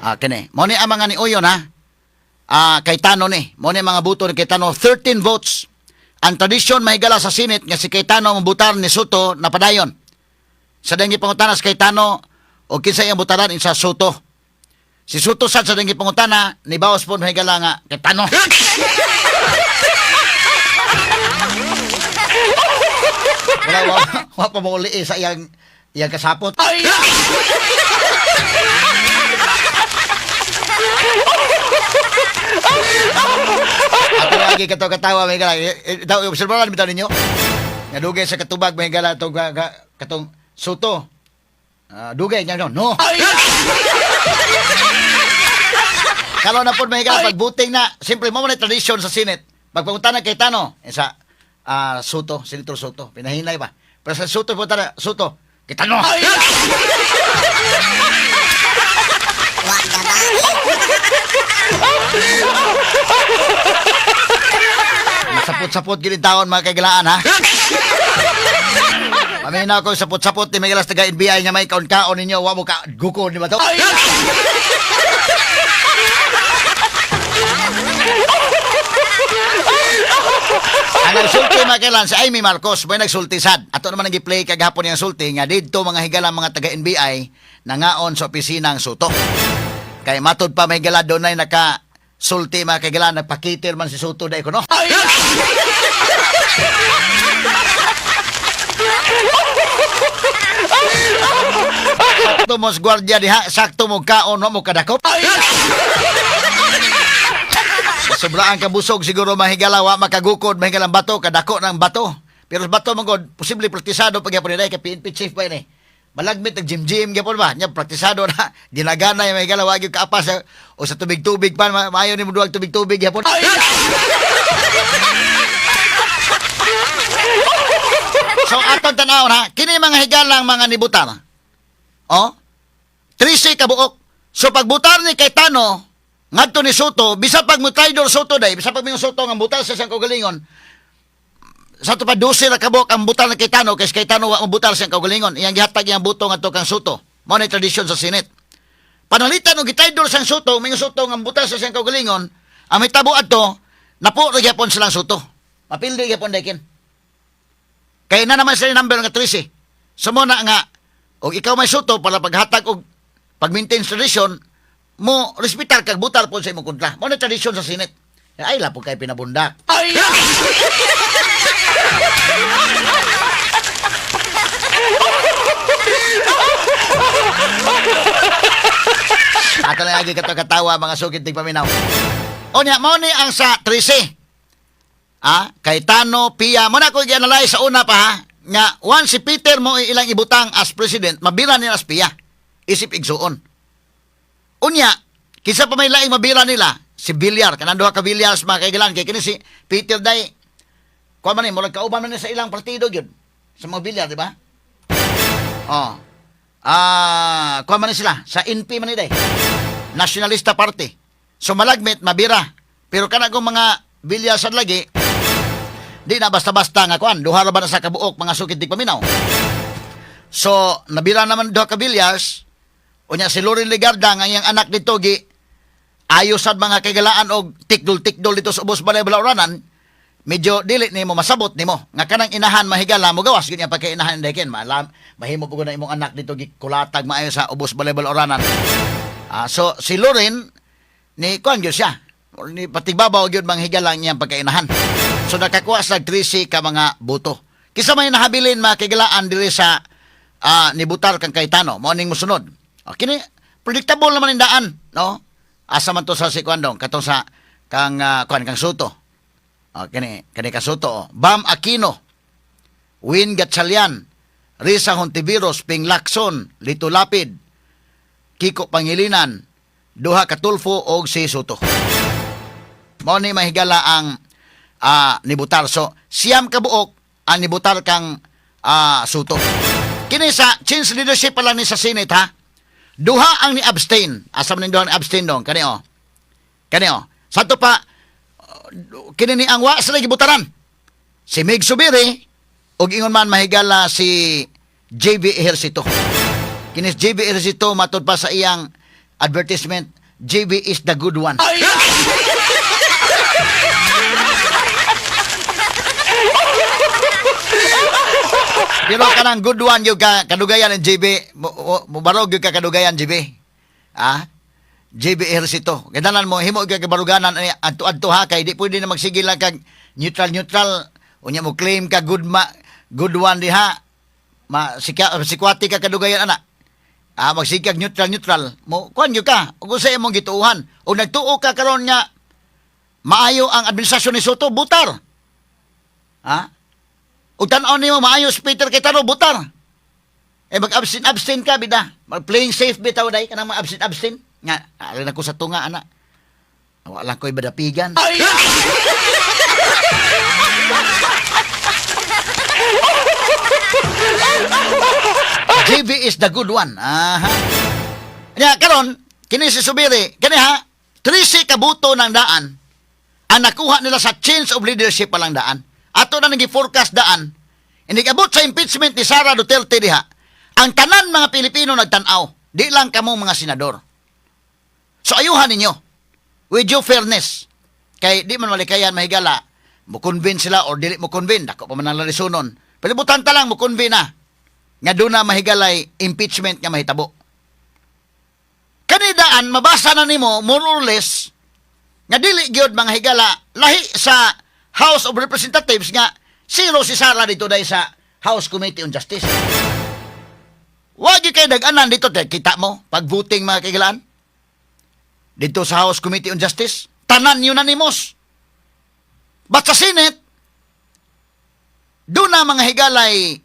Speaker 1: Ah, kini. Mo ni ang mga ni uyon ha. Ah, Cayetano ni. Mo ni mga buto ni Cayetano, 13 votes. Ang tradisyon mahigala sa Senate nga si Cayetano ang butar ni Sotto na padayon. Sa dayang gipangutana sa Cayetano o kinsa iyang butaran sa Sotto. Si Sotto sad sa dayang gipangutana ni bawas po mahigala nga Cayetano. Wala, wala, wala pa mo uli eh, sa iyang kasapot. Ay! Ako lagi kato katawa may gala. Daw obserbaran bitaw ninyo. Nga dugay sa katubag may gala tong katong Sotto. Ah, dugay niya no. No. Kalau na po may gala pagbuting na, simple mo na tradisyon sa Senate. Pagpunta na kay Tano, eh, sa Sotto, Senator Sotto, pinahinay ba? Pero sa Sotto punta na, Sotto, Cayetano. Sapot-sapot gini taon mga kaigalaan ha. Paminaw ko sapot-sapot ni Miguel taga NBI nga may kaon-kaon ninyo wa mo ka guko ni ba to? Ang nagsulti mga kailan si Amy Marcos, may nagsulti sad. Ato naman ang gi-play kagahapon niyang sulti nga didto mga higala mga taga NBI nangaon sa opisina ang Sotto. Kay matod pa may gala dunay naka sulti mga kaigalan nagpakitil man si Sotto dai kuno. Sakto mo sa gwardiya diha, sakto mo kaon, wa mo kadakop. Sobraan ka busog siguro mahigala wa makagukod mahigalang bato kadako ng bato. Pero sa bato man god posible praktisado pag gyapon nila kay PNP chief pa ini. Malagmit nag gym gym gyapon ba? Nya praktisado na ginagana yung mahigala wa gyud kaapas o sa tubig-tubig pa maayo nimo duwag tubig-tubig gyapon. So atong tan-awon ha, kini mga higalang mga nibutar. Oh? 13 ka buok. So pagbutar ni Cayetano ngadto ni Sotto, bisa pag mo traidor Sotto day, bisa pag mingon Sotto nga butar sa siyang kaugalingon, sa ato pa 12 ra kabuok ang butar ni Cayetano kay si Cayetano wa mobutar sa siyang kaugalingon. Iyang gihatag iyang buto ngadto kang Sotto. Mao na tradisyon sa Senate. Panalitan og gitraidor sang Sotto, mingon Sotto nga butar sa siyang kaugalingon, ang may tabo adto, napo ra gyapon silang Sotto. Mapildi gyapon daykin. Kaya na naman sila yung number nga 13. So mo na nga, og ikaw may Sotto para paghatag og pag-maintain sa tradisyon, mo respetar kag butar po sa imong kontra. Mo na tradisyon sa Senate. Ay la po kay pinabundak. Ay! Ato na lagi kato katawa mga sukit tig paminaw. O niya, mao ni ang sa 13. Ah, Cayetano, Pia, mo na ko gi-analyze sa una pa ha, nga once si Peter mo ilang ibutang as president, mabira nila as Pia. Isip igsuon. Unya, kinsa pa may laing mabira nila, si Villar, kanang duha ka Villars mga kaigalan, kay kini si Peter day, kuha man ni, murag kauban man ni sa ilang partido gyud sa mga Villar, di ba? Oh. Ah, kuha man ni sila sa NP man ni day. Nationalista Party. So malagmit mabira. Pero kana kung mga Villar sa lagi, di na basta-basta nga kuan, duha ra ba na sa kabuok mga sukid di paminaw. So, nabira naman duha ka Villars, unya si Loren Legarda nga iyang anak dito gi ayos sad mga kaigalaan og tikdol-tikdol dito sa ubos balay balauranan, medyo dili nimo masabot nimo nga kanang inahan mahigala mo gawas gyud pagkainahan dayken malam mahimo pud na imong anak dito gi kulatag maayo sa ubos balay balauranan. Ah, so si Loren ni kuan gyud siya ni patigbabaw gyud manghigala ang iyang pagkainahan. So nakakuha sa 13 ka mga boto. Kisa may nahabilin mga kaigalaan diri sa Nibutar kang Cayetano. Mao ning mosunod. O, kini predictable naman ang daan, no? Asa man to sa si kuan dong, katong sa kang kuan kang Sotto. O, kini kani ka Sotto. Oh. Bam Aquino, Win Gatchalian, Risa Hontiveros, Ping Lacson, Lito Lapid, Kiko Pangilinan, duha ka Tulfo og si Sotto. Mao ni, mahigala, ang nibutar. So, 9 kabuok ang nibutar kang Sotto. Kini sa change leadership pala ni sa Senate ha. Duha ang ni-abstain. Asa man ning duha ni abstain dong? Kani oh. Kani oh. Sa ato pa kini ni ang wa sila gibutaran. Si Migz Zubiri ug ingon man, mahigala, si JV Ejercito. Kini si JV Ejercito, matud pa sa iyang advertisement, JV is the good one. Pero kanang good one yung ka, kadugayan ng JB, mo barog yung ka kadugayan JB. Ah? JB Ejercito. Kinahanglan mo himo ka kabaruganan ani adto-adto ha, kay di pwede na magsige lang kag neutral neutral, unya mo claim ka good ma good one diha. Ma sika sikwati ka kadugayan ana. Ah, magsige kag neutral neutral mo kuan gyud ka ug usa imong gituohan. Ug nagtuo ka karon nga maayo ang administrasyon ni Sotto, butar. Ha? Ug tan-aw nimo maayo si Peter Cayetano, butar. Eh mag-abstain abstain ka bida. Mag playing safe bitaw dai kanang mag-abstain abstain. Nga alin ako sa tunga ana. Wala ko'y badapigan. JV is the good one. Aha. Nya karon kini si Zubiri, kini ha, 13 ka boto ng daan ang nakuha nila sa change of leadership pa lang daan. Ato na nang forecast daan. Inig-abot sa impeachment ni Sara Duterte diha. Ang tanan mga Pilipino nagtan-aw, di lang kamo mga senador. So ayuhan ninyo. With due fairness. Kay di man malikayan, mahigala, mo convince sila or dili mo convince, dako pa man ang larisunon. Pero butan ta lang mo convince na nga doon na mahigalay impeachment nga mahitabo. Kanidaan mabasa na nimo more or less nga dili gyud, mga higala, lahi sa House of Representatives nga zero si Sara dito dahil sa House Committee on Justice. Wa gyud kay dag-anan dito te, kita mo pag voting, mga kahigalaan. Dito sa House Committee on Justice, tanan unanimous. But sa Senate, doon na, mga higalay,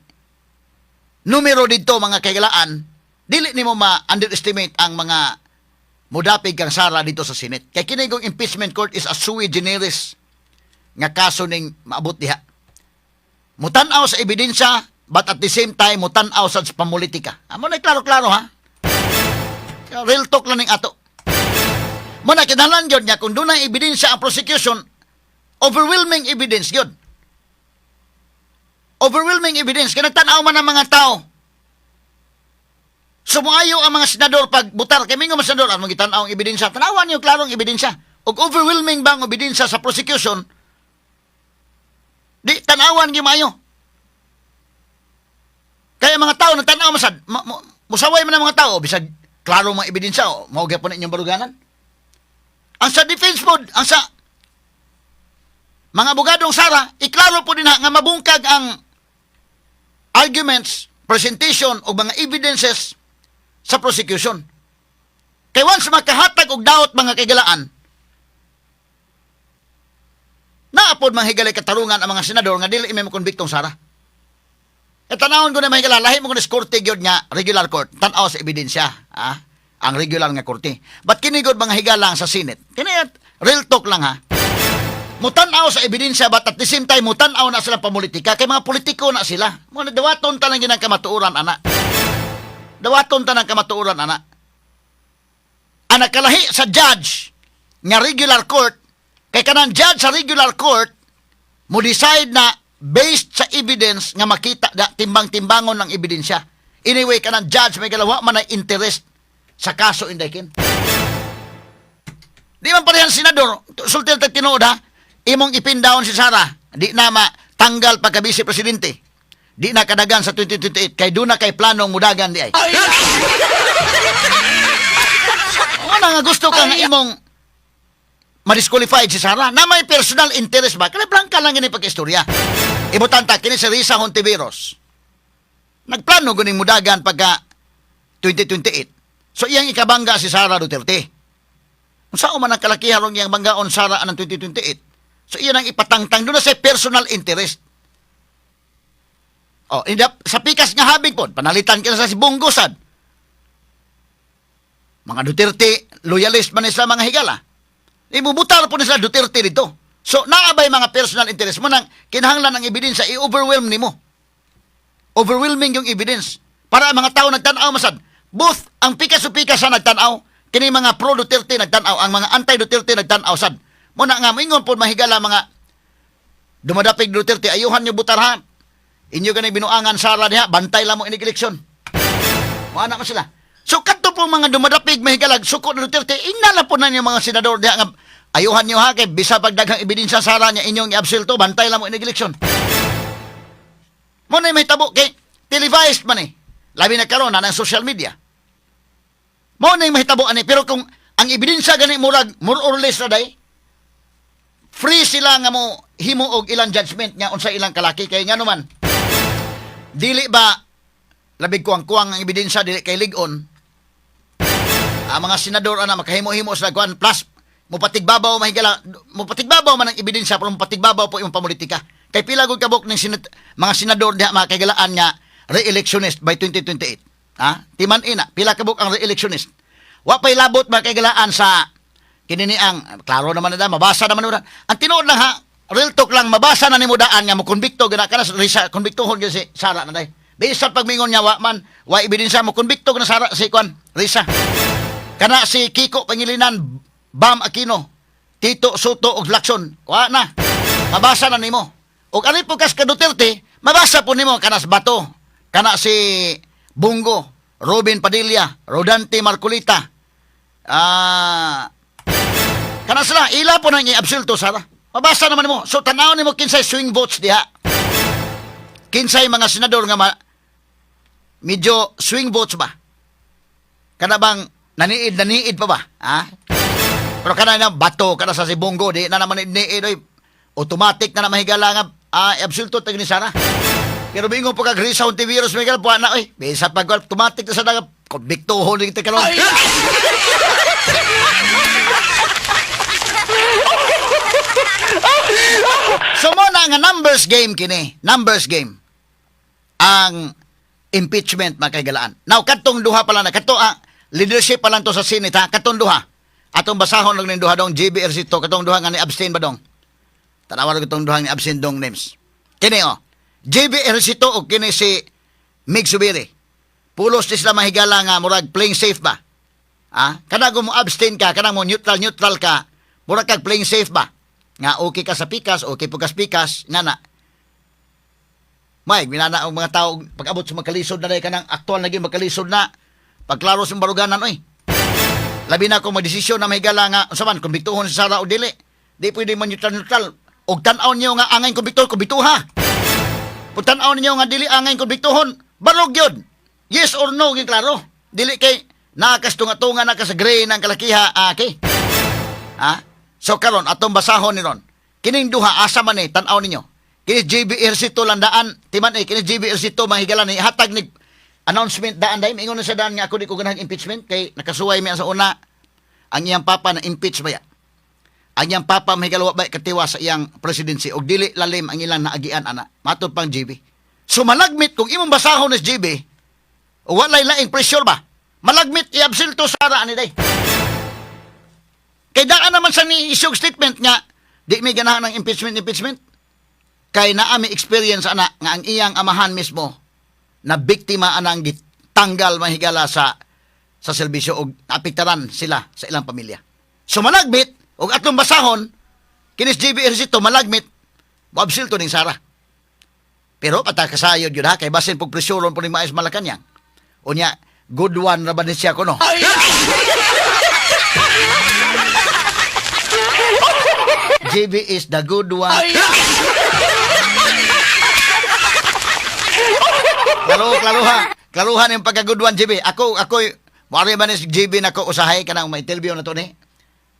Speaker 1: numero dito, mga kahigalaan, dili nimo ma-underestimate ang mga mudapig kang Sara dito sa Senate. Kay kini kong impeachment court is a sui generis nga kaso ning maabot diha. Mutan-aw sa ebidensya, but at the same time mutan-aw sa pamulitika. Amo na klaro-klaro ha. Real talk lang ning ato. Mo na kinahanglan gyud nga kung dunay ebidensya ang prosecution, overwhelming evidence gyud. Overwhelming evidence kay nagtan-aw man ang mga tao. Sumuayo ang mga senador pag butar kay mingon mga senador ang gitan-aw ang ebidensya. Tanawan niyo klarong ebidensya. Ug overwhelming bang ebidensya sa prosecution? Di tanawan gyud maayo. Kaya mga tao nagtan-aw masad, musaway man ang mga tao bisag klaro mga ebidensya, o mao gyapon inyong baruganan. Ang sa defense pod, ang sa mga abogadong Sara, iklaro po din na nga mabungkag ang arguments, presentation o mga evidences sa prosecution. Kay once makahatag og doubt, mga kahigalaan, naapod mga higalay katarungan ang mga senador nga dili may makonbiktong Sara. E tanawon ko na, mga higala, lahi mo ko na korte gyud nga regular court, tan-aw sa ebidensya, ah, ang regular nga korte. But kini gud, mga higala, sa Senate? Kini at real talk lang ha. Mutan-aw sa ebidensya but at the same time mutan-aw na sila pamulitika kay mga politiko na sila. Mo na dawaton ta lang ginang kamatuoran ana. Dawaton ta ng kamatuoran ana. Ang nakalahi sa judge nga regular court kay kanang judge sa regular court mo decide na based sa evidence nga makita da timbang-timbangon ng ebidensya. Anyway, kanang judge may galawa man ay interest sa kaso inday kin. Di man parehan senador, sulti tag tinuod ha. Imong ipin down si Sara, di na matanggal pagka vice presidente. Di na kadagan sa 2028 kay doon na kay planong mudagan di ay. Ano nga gusto ka nga imong ma-disqualified si Sara na may personal interest ba? Kaya blanka lang gini pag-istorya. Ibutan ta, kini si Risa Hontiveros. Nagplano guning mudagan pagka 2028. So iyang ikabangga si Sara Duterte. Unsa man ang kalakihan rong iyang banggaon Sara anang 2028? So iyan ang ipatangtang doon na sa personal interest. Oh, hindi, sa pikas nga habig po, panalitan ka sa si Bong Go sad. Mga Duterte, loyalist man sila, mga higala. Ibubutar po ni sila Duterte dito. So, naabay mga personal interest mo nang kinahanglan ang ebidensya, i-overwhelm nimo. Overwhelming yung evidence. Para ang mga tao nagtanaw masad. Both ang pikas o pikas sa nagtanaw, kini mga pro Duterte nagtanaw, ang mga anti Duterte nagtanaw sad. Muna nga moingon po, mahigala, mga dumadapig Duterte, ayuhan nyo butar ha. Inyo gani binuangan Sara diha, bantay lang mo inig eleksyon. Mo man sila. So kadto po mga dumadapig, mahigalag, suko na Duterte, ingna na po na yung mga senador diha nga ayuhan nyo ha kay bisa pag daghang ebidensya Sara niya inyong i-absulto, bantay lang mo inig eleksyon. Mo na may tabo kay televised man eh. Labi na karon na ng social media. Mo na mahitabo ani, pero kung ang ebidensya gani murag more or less na day, free sila nga mo himo og ilang judgment nga unsa ilang kalaki, kay ngano man dili ba labig kuwang-kuwang ang ebidensya, dili kay ligon ang mga senador ana makahimo-himo sila kuan, plus mupatigbabaw, mahigala, mupatigbabaw man ang ebidensya pero mupatigbabaw po imong pamulitika kay pila gud kabuk ng mga senador diha, mga kaigalaan, nga re-electionist by 2028, ha? Timan ina pila kabuk ang re-electionist. Wa pay labot, mga kaigalaan, sa kinini ang klaro naman na mabasa naman na ang tinuod lang ha, real talk lang, mabasa na nimo daan nga mo konbikto gana kana Risa, konbiktohon gyud si Sara na day. Bisan pagmingon niya wa man wa ebidensya, mo konbikto na Sara si kwan Risa. Kana si Kiko Pangilinan, Bam Aquino, Tito Sotto og Lacson, wa na. Mabasa na nimo. Og ari po kas ka Duterte, mabasa po nimo kana sa Bato, kana si Bong Go, Robin Padilla, Rodante Marcoleta. Ah, kana sila, ila po nang i-absulto Sara. Mabasa naman nimo. So tanaw nimo kinsay swing votes diha. Kinsay mga senador nga medyo swing votes ba? Kana bang naniid naniid pa ba? Ha? Pero kana na Bato, kana sa si Bong Go, di na naman niid oy. Automatic na na, mahigala, nga absulto tag ni Sara. Pero bingo po kag Risa Hontiveros, mahigala po na oy. Bisa pag automatic na sa daga konbiktohon ni kita karon. So mo na nga numbers game kini, numbers game. Ang impeachment, mga kaigalaan. Now kadtong duha pa lang na kadto ang leadership pa lang to sa Senate ha, kadtong duha. Atong basahon lang ning duha dong JB Ejercito, katong duha nga ni abstain ba dong? Tanawa ra katong duha ni abstain dong names. Kini oh. JB Ejercito o kini si Migz Zubiri. Pulos ni sila, mahigala, nga murag playing safe ba? Ah, kana mo abstain ka, kana mo neutral neutral ka, murag kag playing safe ba? Nga okay ka sa pikas, okay po ka sa pikas, nga na. May, minana ang mga tao, pag-abot sa magkalisod na rin, kanang aktual na gyud magkalisod na, pagklaro sa baruganan, oy. Labi na kung magdesisyon na mahigala nga, unsa man, kumbiktuhon si Sara o dili. Di pwede man neutral neutral. Og tan-aw niyo nga angay kumbiktuhon, kumbiktuha. Kung tan-aw ninyo nga dili angay kumbiktuhon, barog yun. Yes or no, gyud klaro. Dili kay nakastunga-tunga na ka sa gray ng kalakiha, okay. Ha? So karon atong basahon ni ron. Kining duha asa man ni, tan-aw ninyo. Kini JB Ejercito landaan, timan eh kini JB Ejercito, mahigala, ni hatag ni announcement daan dai, ingon na sa daan nga ako di ko ganahan impeachment kay nakasuway mi sa una, ang iyang papa na impeach ba ya. Ang iyang papa, mahigala, wa ba katiwa sa iyang presidency og dili lalim ang ilang naagian ana. Matod pang JB. So malagmit kung imong basahon ni JB, walay laing pressure ba? Malagmit i-absulto Sara ani day. Kay daan naman sa ni issue statement nga di may ganahan ng impeachment impeachment. Kay naa mi experience ana nga ang iyang amahan mismo na biktima anang gitanggal, mahigala, sa serbisyo og naapektaran sila sa ilang pamilya. So malagmit og atong basahon kinis JB Ejercito, malagmit moabsulto ning Sara. Pero patakasayod yun ha kay basin pog presyuron po ning maayos Malacanang. Unya, good one ra ba ni siya kuno? JB is the good one. Klaro, klaro ha. Klaruhan yung pagka good one, JB. Ako, wari ba ni si JB na ko usahay kanang may interview na to ni?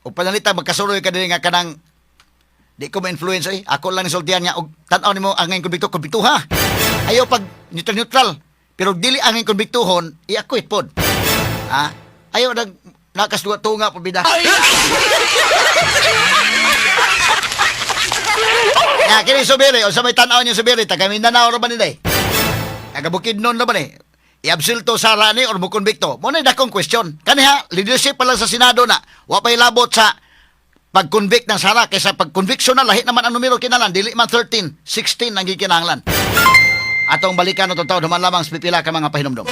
Speaker 1: O panalita, magkasuroy ka din nga kanang di ko ma-influence eh. Ako lang nisultihan niya og tan-aw nimo ang ngayon kumbikto, kumbikto ha. Ayaw pag neutral neutral. Pero dili angay konbiktuhon, i-acquit pod. Ha? Ayaw nag nakasduwa tunga po bida. Ya, kini Zubiri, unsa may tan-aw niyo Zubiri, taga Mindanao ra ba nila eh? Taga Bukidnon ra ba ni? I-absulto Sara ni or mukonbikto? Mo na dakong question. Kaniha, leadership pa lang sa Senado na. Wa pa'y labot sa pag-convict ng Sara kaysa pag-conviction na lahi naman ang numero kinalan dili man 13, 16 ang gikinahanglan. Atong balikan no totoo duman lamang sa pipila ka mga pahinumdom.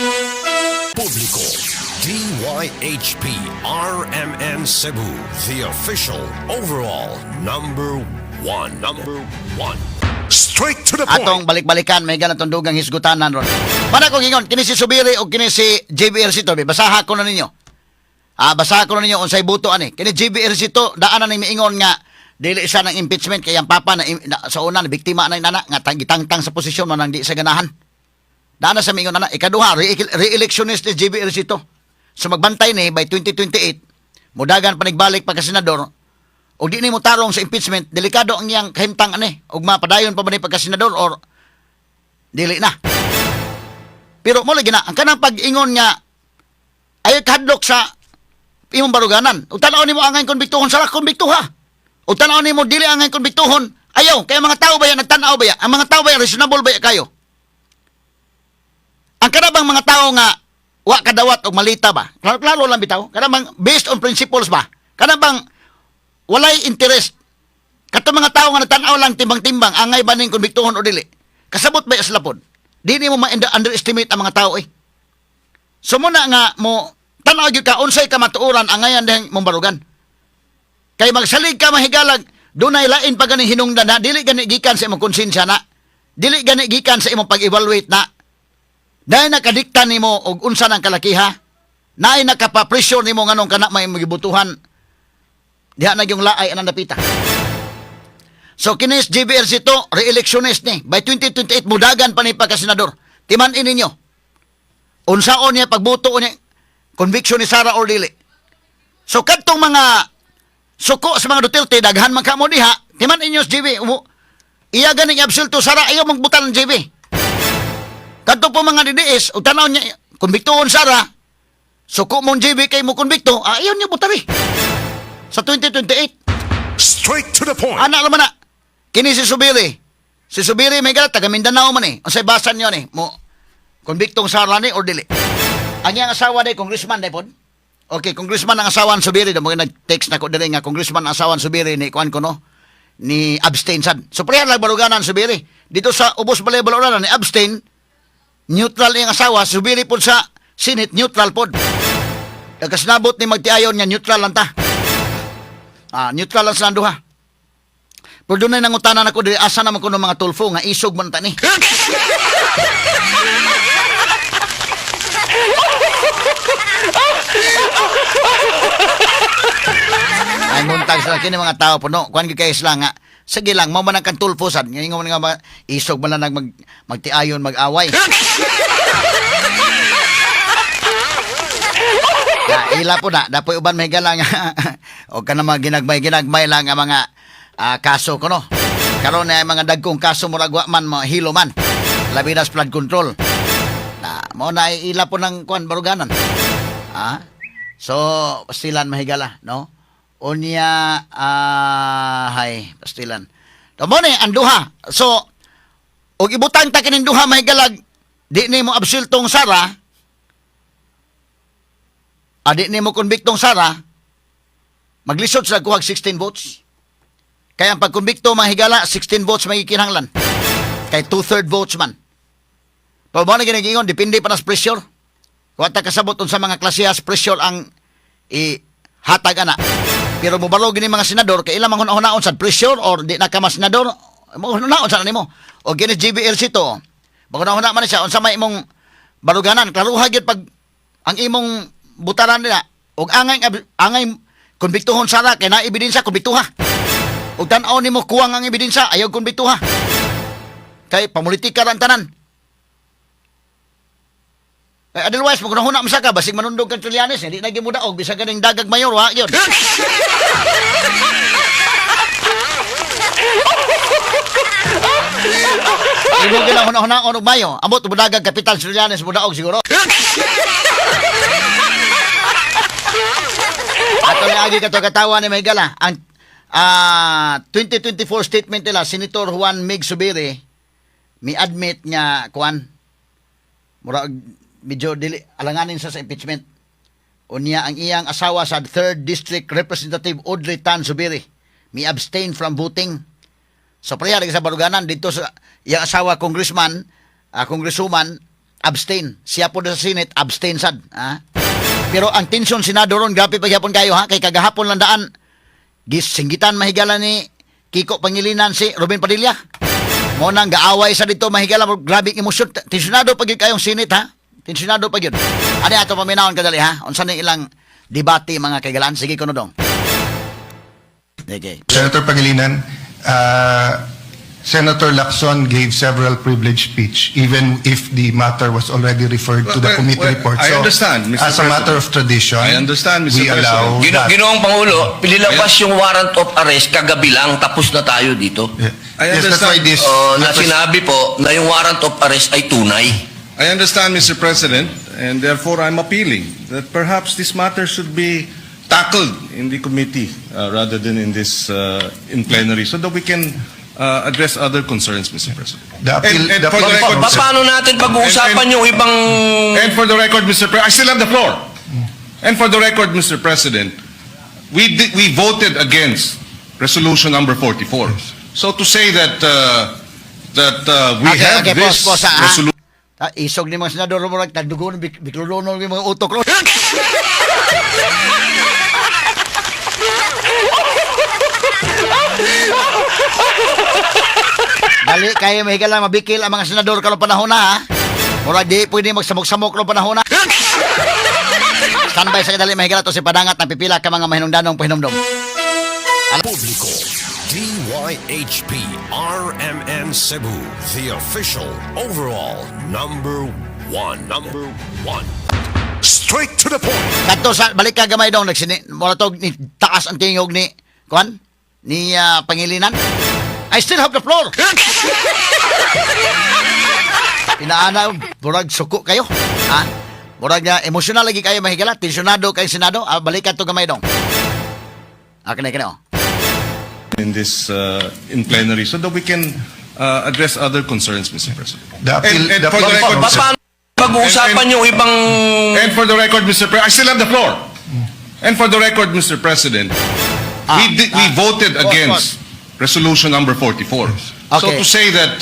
Speaker 4: Publiko, DYHP RMN Cebu, the official overall number one. Number one.
Speaker 3: Straight to the point.
Speaker 1: Atong balik-balikan may ganatong dugang hisgutanan ron. Mana ko gingon kini si Zubiri o kini si JB Ejercito, be, basaha ko na ninyo. Ah, basaha ko na ninyo unsay buto ani. Kini JB Ejercito daan na ning miingon nga dili siya ng impeachment kay ang papa na sa una na biktima na nana nga gitangtang sa posisyon man ang di sa ganahan. Daan na sa miingon ana. Ikaduha, re-electionist ni JB Ejercito. So magbantay ni by 2028 mudagan panigbalik pagka senador og di ni mo tarong sa impeachment, delikado ang iyang kahimtang ani ug mapadayon pa ba ni pagka senador or dili na. Pero mo lagi na ang kanang pag-ingon nga ay kahadlok sa imong baruganan. Ug tan-aw nimo angay konbiktuhon sa konbiktuha. Ug tan-aw nimo dili angay konbiktuhon, ayaw kay ang mga tao ba ya nagtan-aw ba ya? Ang mga tao ba ya reasonable ba ya kayo? Ang kanabang mga tao nga wa kadawat og malita ba? Klaro-klaro lang bitaw. Kanabang based on principles ba? Kanabang walay interest. Kato mga tao nga nagtan-aw lang timbang-timbang angay ba ning konbiktuhon o dili? Kasabot ba ya sila pod? Di nimo ma-underestimate ang mga tao eh. So muna nga mo tan-aw gyud ka unsay kamatuoran angayan dihang mong barugan. Kay magsalig ka mahigalag, dunay lain pa ganing hinungdan na dili gani gikan sa imong konsensya na. Dili gani gikan sa imong pag-evaluate na. Dahil nakadikta nimo og unsa nang kalakiha, naay nakapa-pressure nimo nganong kana may magibutuhan. Diha na yung laay anang dapita. So kinis JBRC to, re-electionist ni. By 2028, mudagan pa ni pagka-senador. Timan-in ninyo. Unsaon niya pagbuto niya, conviction ni Sara or dili. So kadtong mga suko sa mga Duterte, daghan man kamo diha, timan-in ninyo sa JB. Umu, iya ganing absulto Sara, ayaw magbutan ng JB. Kadto po mga DDS, ug tanaw niya, konbiktuon Sara, suko mong JB kay mo konbikto, ayaw niya butari. Sa 2028.
Speaker 3: Straight to the point.
Speaker 1: Ana naman na. Kini si Zubiri. Si Zubiri may galat, taga Mindanao man eh. Unsay basan niyo ni? Mo konbiktong Sara ni or dili? Ang iyang asawa day congressman day pod. Okay, congressman ang asawa ni Zubiri, mo nag-text na ko diri nga congressman ang asawa ni Zubiri ni kuan ko no ni abstain sad. So pareha lang baruganan Zubiri. Dito sa ubos balay baloran ni abstain, neutral iyang asawa, Zubiri pod sa Senate neutral pod. Nagkasinabot ni magtiayon nga neutral lang ta. Ah, neutral lang silang duha. Pero doon na nangutanan ako diri asa naman kuno mga Tulfo nga isog man ta ni. Ay muntag sa kini mga tao puno. Kuan gyud kay sila nga sige lang mao man ang kan Tulfo sad. Ngayon man nga isog man lang magtiayon mag-away. Ya, ila po na. Dapoy uban may galang. O ka na mga ginagmay-ginagmay lang ang mga kaso ko no. Karon na mga dagkong kaso murag wa man mahilo man. Labi na sa flood control. Na mo na ila po ng kuan baruganan. Ah? So, pastilan mahigala, no? Unya hay, pastilan. To mo ni ang duha. So, og ibutang ta kining duha mahigalag, di nimo absultong Sara, adi nimo konbiktong Sara, maglisod sa kuhag 16 votes. Kaya ang pagkonbikto mahigala, 16 votes may kinahanglan. Kay two-third votes man. Pero mo na ginagingon, depende pa na sa pressure. Kung ta kasabot unsa mga klasehas pressure ang ihatag ana. Pero mubalo gini mga senador kay ilang mga hunaon sa pressure or di na ka mas senador, mo hunaon sa nimo. O gini GBLC to. Maghuna-huna man siya unsa may imong baruganan, klaruha gyud pag ang imong butaran nila og angay angay konbiktuhon sara kay na ebidensya konbiktuha. Og tan-aw nimo kuwang ang ebidensya ayaw konbiktuha. Kay pamulitika ra ang tanan. Eh, otherwise, magunahuna man sa ka, basig manundog kang Trillanes, hindi na gimudaog, bisag ganing dagag mayor, wa yun. Imo lang hunahunaan og mayo. Amot budagag Kapitan Trillanes budaog siguro. Ato ni agi kato katawa ni mahigala ang 2024 statement nila, Senator Juan Mig Subiri mi admit nga kuan, murag medyo dili alanganin sa impeachment. Unya ang iyang asawa sa 3rd District Representative Audrey Tan Zubiri mi abstain from voting. So pareha lagi sa baruganan dito sa iyang asawa congressman, congresswoman abstain. Siya po sa Senate abstain sad. Ah. Pero ang tension Senado ron grabe pagyapon kayo ha, kay kagahapon lang daan gisinggitan mahigala ni Kiko Pangilinan si Ruben Padilla. Mo nang gaaway sa dito mahigala, grabe ang emosyon. Tensyonado pag yun kayong Senate ha. Tensyonado pag yun. Ani ato paminawon kadali ha. Unsa ni ilang debate mga kaigalaan? Sige kuno dong. Sige.
Speaker 14: Senator Pangilinan, Senator Lacson gave several privilege speech, even if the matter was already referred to the committee
Speaker 9: Well,
Speaker 14: report.
Speaker 9: I
Speaker 14: So,
Speaker 9: understand, Mr.
Speaker 14: as a matter of
Speaker 9: President.
Speaker 14: tradition,
Speaker 9: I understand, Mr.
Speaker 14: we allow
Speaker 9: President.
Speaker 14: that.
Speaker 15: Ginoong Pangulo, pinilabas yung warrant of arrest kagabi lang, tapos na tayo dito.
Speaker 14: Yeah.
Speaker 9: I
Speaker 14: Yes, that's why
Speaker 9: understand.
Speaker 14: this.
Speaker 15: Oh, na sinabi po na yung warrant of arrest ay tunay.
Speaker 9: I understand, Mr. President, and therefore I'm appealing that perhaps this matter should be tackled in the committee rather than in this in plenary, so that we can address other concerns, Mr. President.
Speaker 14: The appeal-
Speaker 9: And
Speaker 14: the
Speaker 9: for the
Speaker 14: appeal-
Speaker 9: record,
Speaker 15: Paano natin pag-uusapan yung ibang
Speaker 9: And for the record, Mr. President, I still have the floor. And for the record, Mr. President, we voted against resolution number 44. So to say that we
Speaker 1: Okay,
Speaker 9: have
Speaker 1: okay,
Speaker 9: this
Speaker 1: pause, pause, ha?
Speaker 9: resolution.
Speaker 1: Ah, isog ni mga senador mo tagdugo ng biklulono ni mga utok ro. Dali kayo mahigala mabikil ang mga senador karong panahon na ha. Murag di pwede magsamok-samok karong panahon na. Standby sa kadali mahigala to si padangat ng pipila ka mga mahinungdanong pahinumdom.
Speaker 4: Publiko. DYHP RMN Cebu, the official overall number one. Number one.
Speaker 3: Straight to the point.
Speaker 1: Kadto sa balik ka gamay dong nagsini mura to ni taas ang tingog ni kuan ni Pangilinan. I still have the floor. Inaana murag suko kayo. Ha? Murag na emosyonal lagi kayo mahigala, tensyonado kay Senado. Ah, balik ka to gamay dong. Ah, kini kini oh.
Speaker 9: In this in plenary, so that we can address other concerns, Mr. President.
Speaker 14: The appeal-
Speaker 9: And
Speaker 14: the
Speaker 9: for the
Speaker 14: appeal-
Speaker 9: record, Mr.
Speaker 15: Paano pag-uusapan yung ibang
Speaker 9: And for the record, Mr. President, I still have the floor. And for the record, Mr. President, we voted
Speaker 1: pause,
Speaker 9: against resolution number 44. So
Speaker 1: Okay.
Speaker 9: to say that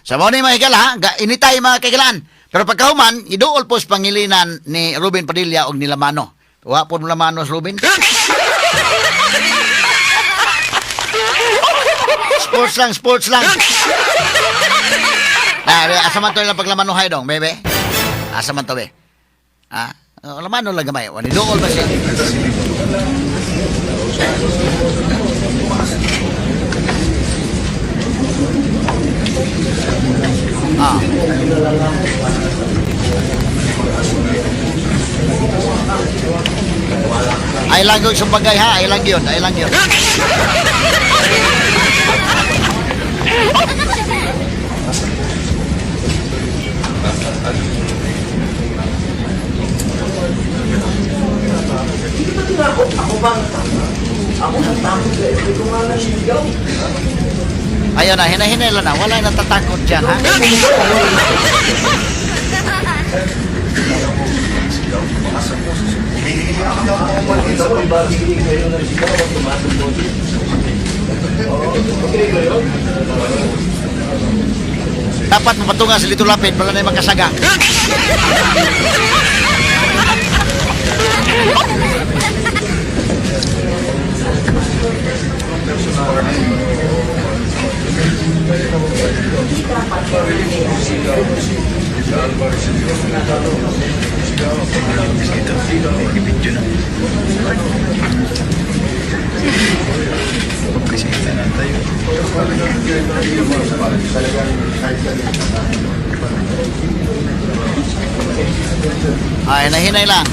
Speaker 1: Sa mo ni mga higala, ha? Initay mga kaigalaan. Pero pagkahuman, iduol po sa Pangilinan ni Ruben Padilla og nilamano. Wa po lamano si Ruben. Sports lang, sports lang. Ah, asa man to ilang paglamanohay dong, bebe? Asa man to, be? Ah, oh, lamano lang gamay. Wa ni duol ba siya? Ah. Ay lang yun, sumbagay ha. Ay lang yun, ay lang yun. Ayun na, hinahinay lang na. Wala natatakot dyan, ha? Dapat mapatungan si Lito Lapid, wala na yung magkasaga. Ay, nahinay lang.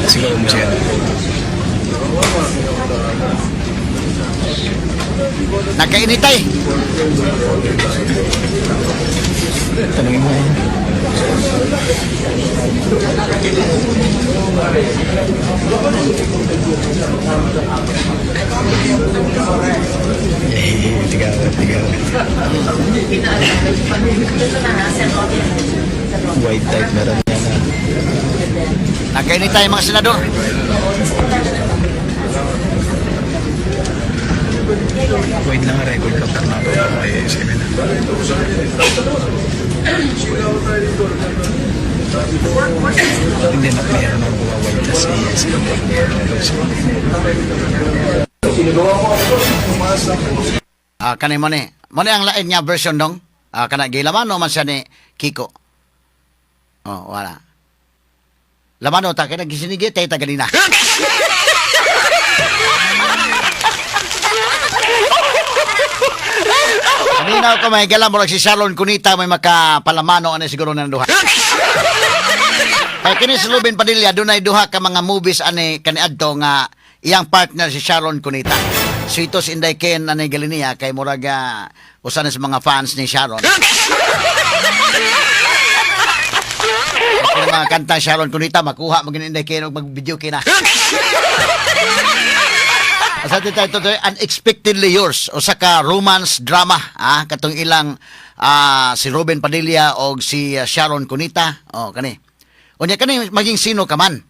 Speaker 16: Sigaw mo siya.
Speaker 1: Nakainitay.
Speaker 16: Tanungin mo. Eh, tigaw, tigaw. White type meron yan. Ah.
Speaker 1: Nakainitay mga senador.
Speaker 16: Wait lang, record counter na ito. Okay, sige na. Hindi na meron ng buwa white tas yes.
Speaker 1: Ah, kanay mo ni. Mo ni ang lain nga version dong. Ah, kana gilamano man siya ni Kiko. Oh, wala. Lamano ta kay nagisinigi tay ta ganina. Kanina ko may gala mo si Sharon Cunita may makapalamano ani siguro nang duha. Kay kini si Ruben Padilla dunay duha ka mga movies ani kaniadto nga iyang partner si Sharon Cunita. Sweetos Inday Ken ani Galinia kay murag usa na sa mga fans ni Sharon. Kaya mga kanta Sharon Cunita makuha mo gini Inday Ken og mag-video kina. Sa atin tayo tuloy, Unexpectedly Yours, usa ka romance drama, ah, katong ilang si Ruben Padilla og si Sharon Cunita. Oh, kani. Unya kani maging sino ka man.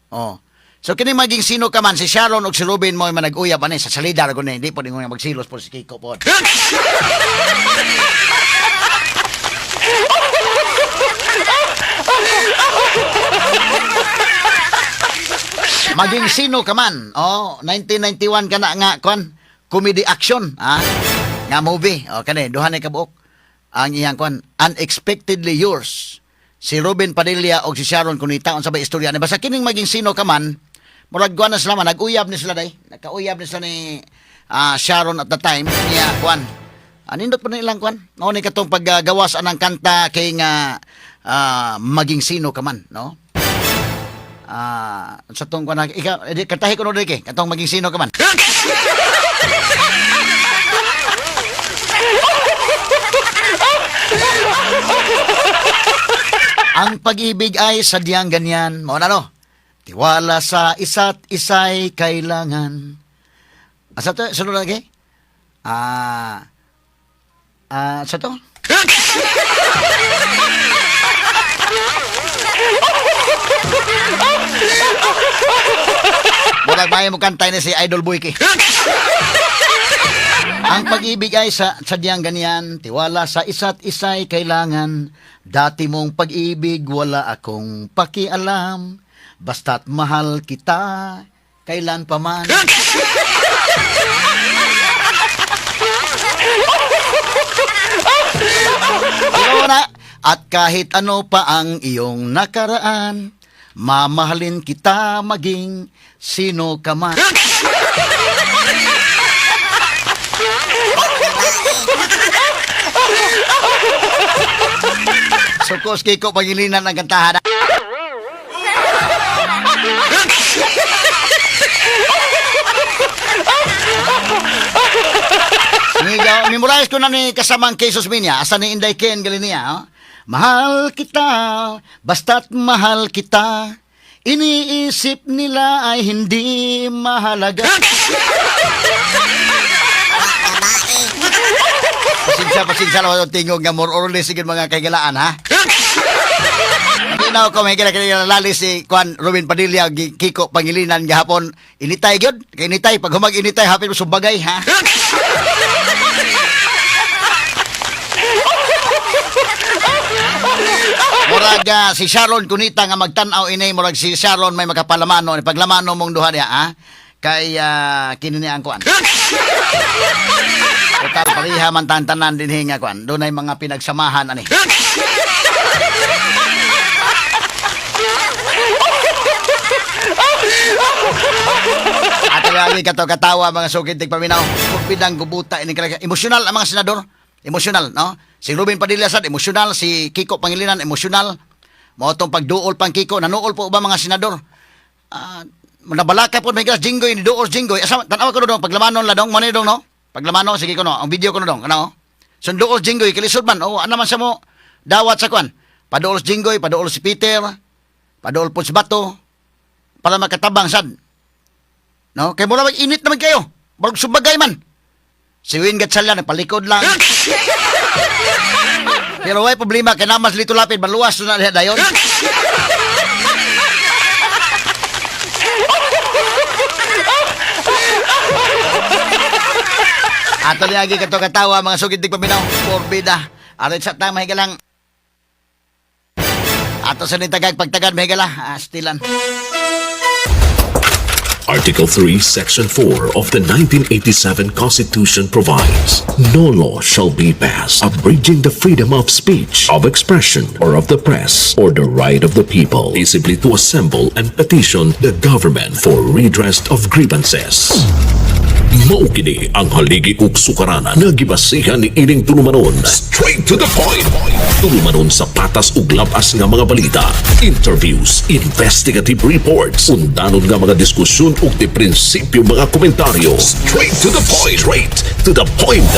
Speaker 1: Oh. So kini maging sino ka man si Sharon og si Ruben mo manag-uyab ani sa salida ra guni, hindi po ningon nga magsilos po si Kiko po. Maging sino ka man. Oh, 1991 ka na nga kwan, comedy action, ah. Nga movie. Oh, kani duha ni kabuok ang iyang kwan, Unexpectedly Yours. Si Ruben Padilla og si Sharon Cunita unsa ba istorya ni basta kining maging sino ka man, murag kuan na sila man, nag-uyab ni sila day. Nakauyab ni sila ni Sharon at the time niya kwan. Anindot pa na ilang kwan. Mao ni katong paggawas anang kanta kay nga maging sino ka man, no? Ah, sa tong kuan ikaw eh, kantahi ko no diri katong maging sino ka man. Ang pag-ibig ay sadyang ganyan. Mao na no. Tiwala sa isa't isa'y kailangan. Asa to? Sunod lagi? Ah, sa to? Murag maayo mo kantay ni si Idol Boyke. Ang pag-ibig ay sa sadyang ganyan, tiwala sa isa't isa'y kailangan. Dati mong pag-ibig, wala akong pakialam. Basta't mahal kita, kailan pa man. Ikaw na, at kahit ano pa ang iyong nakaraan, mamahalin kita maging sino ka man. Sukos Kiko Pangilinan ang kantahan. Nigaw, memorize ko na ni kasamang Kesos Minya. Asa ni Inday Ken Galinia. Oh? Mahal kita, basta't mahal kita. Iniisip nila ay hindi mahalaga. Pasensya, pasensya na yung tingog nga more or less sige mga kaigalaan, ha? Hindi na ako may kila lali si Juan Ruben Padilla Kiko Pangilinan gahapon. Initay gyud, kay initay pag humag initay hapit mo sumbagay, ha? Murag si Sharon Cunita nga magtan-aw ini murag si Sharon may makapalamano ni paglamano mong duha niya, ha? Kay kini niya ang kuan. Total pareha man tantanan dinhi nga kuan. Dunay mga pinagsamahan ani. Ato lagi kato katawa, mga sugid tigpaminaw. Bidang gubuta ini kalaga. Emosyonal ang mga senador. Emosyonal, no? Si Ruben Padilla sad emosyonal, si Kiko Pangilinan emosyonal. Mao tong pagduol pang Kiko, nanuol po ba mga senador? Ah, nabalaka po may gas Jinggoy ni duol Jinggoy. Asa tan-awa ko dong paglamanon la dong mo ni dong, no? Paglamanon sige ko no, ang video ko no dong, ano? Sunduol Jinggoy kilisod man. Oh, ano man siya mo dawat sa kwan. Paduol si Jinggoy, paduol si Peter, paduol po si Bato para makatabang sad. No? Kay mura mag init naman kayo. Barog subagay man. Si Win Gatchalian nagpalikod lang. Pero way problema kay namas Lito Lapid maluwas na diha dayon. Ato lagi kato katawa, mga sugid tigpaminaw, porbida. Aron sa tama higalang. Ato sa nitagag pagtagad mahigala, astilan.
Speaker 2: Article 3, Section 4 of the 1987 Constitution provides, "No law shall be passed abridging the freedom of speech, of expression, or of the press, or the right of the people peaceably to assemble and petition the government for redress of grievances." Mao kini ang haligi ug sukaranan nga gibasihan ni ining tulumanon. Straight to the point. Tulumanon sa patas ug labas nga mga balita, interviews, investigative reports, undanon nga mga diskusyon ug di prinsipyo mga komentaryo. Straight to the point. Straight to the point.